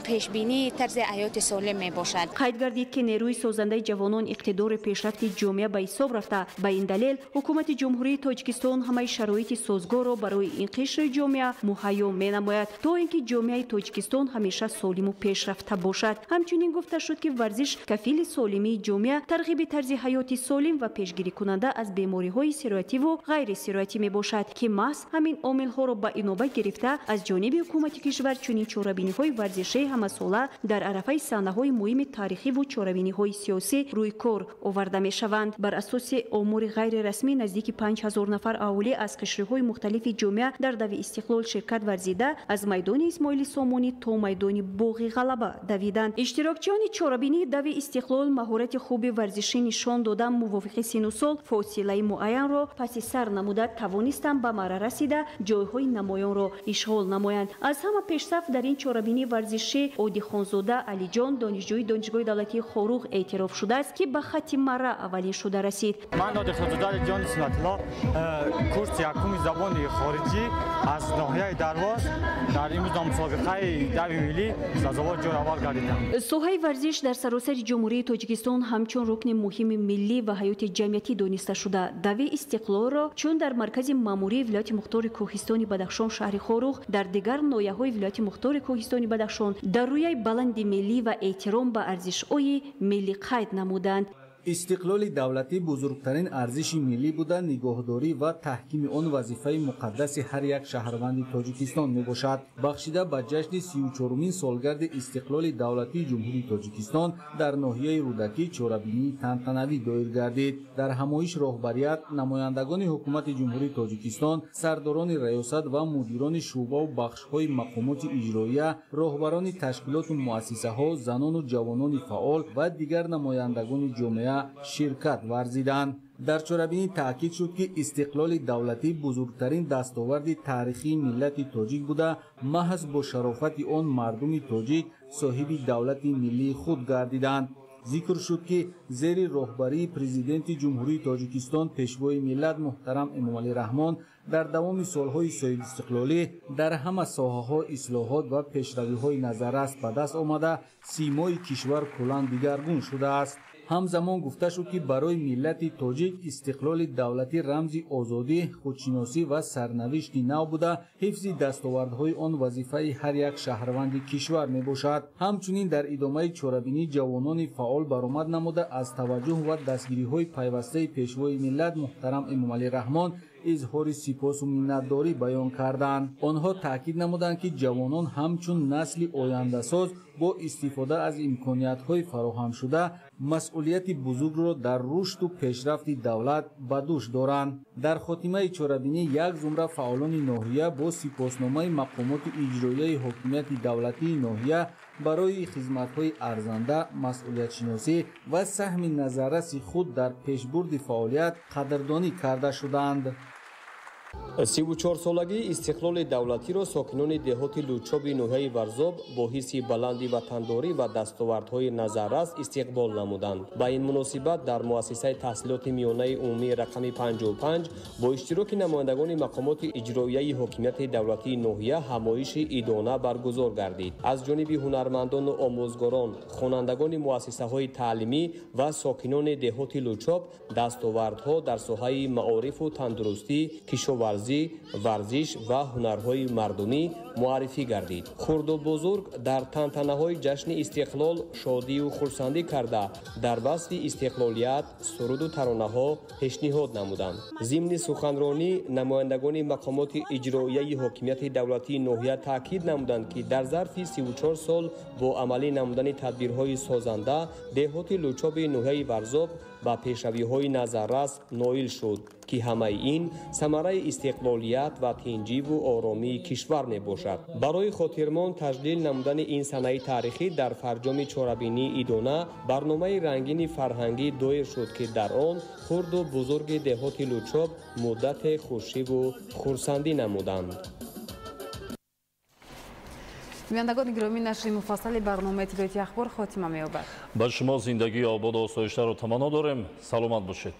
пешбинии тарзи ҳаёти солим мебошад. Қайд гардид, ки нерӯи созандаи ҷавонон иқтидори пешрафти ҷомеа ба ҳисоб рафта, ба ин далел ҳукумати Ҷумҳурии Тоҷикистон ҳамаи Ҳамаи шароити созгорро барои ин қишри ҷомеа муҳайё менамояд, то ин ки ҷомеаи Тоҷикистон ҳамеша солиму пешрафта бошад. Ҳамчунин гуфта шуд, ки варзиш кафили солимии ҷомеа, тарғиби тарзи ҳаёти солим ва пешгирикунанда аз бемориҳои сироятиву ғайрисироятӣ мебошад, ки маҳз ҳамин омилҳоро ба инобат гирифта аз ҷониби ҳукумати кишвар чунин чорабиниҳои варзишии ҳамасола дар арафаи саҳнаҳои муҳими таърихиву чорабиниҳои сиёсӣ рӯи кор оварда мешаванд. Бар асоси омори ғайрирасмӣ наздики 5000 нафар аҳолӣ аз қишриҳои мухталифи ҷомеа дар дави истиқлол ширкат варзида, аз майдони Исмоили Сомонӣ то майдони Боғи Ғалаба давиданд. Иштирокчиёни чорабинии дави истиқлол маҳорати хуби варзишӣ нишон дода, мувофиқи сину сол фосилаи муайянро паси сар намуда тавонистанд ба марра расида ҷойҳои намоёнро ишғол намоянд. Аз ҳама пешсаф дар ин чорабинии варзишӣ Одихонзода Алиҷон, донишҷӯи Донишгоҳи давлатии Хоруғ эътироф шудааст, ки ба хатти марра аввалин шуда расид. Ман Одихонзода Алиҷон Исматулло, курси якуми забони хориҷӣ аз ноҳияи Дарвоз, дар имрӯз мусобиқаи дави миллӣ сазовор ҷои аввал гардидам. Соҳаи варзиш дар саросари Ҷумҳурии Тоҷикистон ҳамчун рукни муҳими миллӣ ва ҳаёти ҷамъиятӣ дониста шуда, дави истиқлолро чун дар маркази маъмурии вилояти мухтори Кӯҳистони Бадахшон шаҳри Хоруғ, дар дигар ноҳияҳои вилояти мухтори Кӯҳистони Бадахшон дар рӯяи баланди миллӣ ва эҳтиром ба арзишҳои миллӣ қайд намуданд. Истиқлоли давлатӣ бузургтарин арзиши миллӣ буда, нигоҳдорӣ ва таҳкими он вазифаи муқаддаси ҳар як шаҳрванди Тоҷикистон мебошад. Бахшида ба ҷашни 34-умин солгарди истиқлоли давлатии Ҷумҳурии Тоҷикистон дар ноҳияи Рӯдакӣ чорабинии тантанавӣ доир гардид. Дар ҳамоиш роҳбарият, намояндагони ҳукумати Ҷумҳурии Тоҷикистон, сардорони раёсат ва мудирони шӯъбаву бахшҳои мақомоти иҷроия, роҳбарони ташкилоту муассисаҳо, занону ҷавонони фаъол ва дигар намояндагони ҷомеа ширкат варзиданд. Дар чорабинӣ таъкид шуд, ки истиқлоли давлатӣ бузургтарин дастоварди таърихии миллати тоҷик буда, маҳз бо шарофати он мардуми тоҷик соҳиби давлати миллии худ гардиданд. Зикр шуд, ки зери роҳбарии Президенти Ҷумҳурии Тоҷикистон Пешвои миллат муҳтарам Эмомалӣ Раҳмон дар давоми солҳои соҳибистиқлолӣ дар ҳама соҳаҳо ислоҳот ва пешравиҳои назаррас ба даст омада, симои кишвар куллан дигаргун шудааст. Ҳамзамон гуфта шуд, ки барои миллати тоҷик истиқлоли давлатӣ рамзи озодӣ, худшиносӣ ва сарнавишти нав буда, ҳифзи дастовардҳои он вазифаи ҳар як шаҳрванди кишвар мебошад. Ҳамчунин дар идомаи чорабинӣ ҷавонони фаъол баромад намуда, аз таваҷҷӯҳ ва дастгириҳои пайвастаи Пешвои миллат муҳтарам Эмомалӣ Раҳмон изҳори сипосу миннатдорӣ баён карданд. Онҳо таъкид намуданд, ки ҷавонон ҳамчун насли ояндасоз бо истифода аз имкониятҳои фароҳамшуда масъулияти бузургро дар рушду пешрафти давлат ба дӯш доранд. Дар хотимаи чорабинӣ як зумра фаъолони ноҳия бо сипосномаи мақомоти иҷроияи ҳокимияти давлатии ноҳия барои хизматҳои арзанда, масъулиятшиносӣ ва саҳми назарраси худ дар пешбурди фаъолият қадрдонӣ карда шуданд. 34-солагии истиқлоли давлатиро сокинони деҳоти Лучоби ноҳияи Варзоб бо ҳисси баланди ватандорӣ ва дастовардҳои назаррас истиқбол намуданд. Ба ин муносибат дар муассисаи таҳсилоти миёнаи умумии рақами 55 бо иштироки намояндагони мақомоти иҷроияи ҳокимияти давлатии ноҳия ҳамоиши идона баргузор гардид. Аз ҷониби ҳунармандону омӯзгорон, хонандагони муассисаҳои таълимӣ ва сокинони деҳоти Лучоб дастовардҳо дар соҳаи маорифу тандурустӣ, кишоварзӣ, варзиш ва ҳунарҳои мардумӣ муаррифӣ гардид. Хурду бузург дар тантанаҳои ҷашни истиқлол шодию хурсандӣ карда, дар васфи истиқлолият суруду таронаҳо пешниҳод намуданд. Зимни суханронӣ намояндагони мақомоти иҷроияи ҳокимияти давлатии ноҳия таъкид намуданд, ки дар зарфи 34 сол бо амалӣ намудани тадбирҳои созанда деҳоти Лучоби ноҳияи Варзоб ба пешравиҳои назаррас ноил шуд, ки ҳамаи ин самараи истиқлолият ва тинҷиву оромии кишвар мебошад. Барои хотирмон таҷлил намудани ин санаи таърихӣ дар фарҷоми чорабинии идона барномаи рангини фарҳангӣ доир шуд, ки дар он хурду бузурги деҳоти Лучоб муддате хушиву хурсандӣ намуданд. Бинандагони гиромӣ, нашри муфассали барномаи иттилоотии ахбор хотима меёбад. Ба шумо зиндагии ободу осоиштаро таманно дорем. Саломат бошед.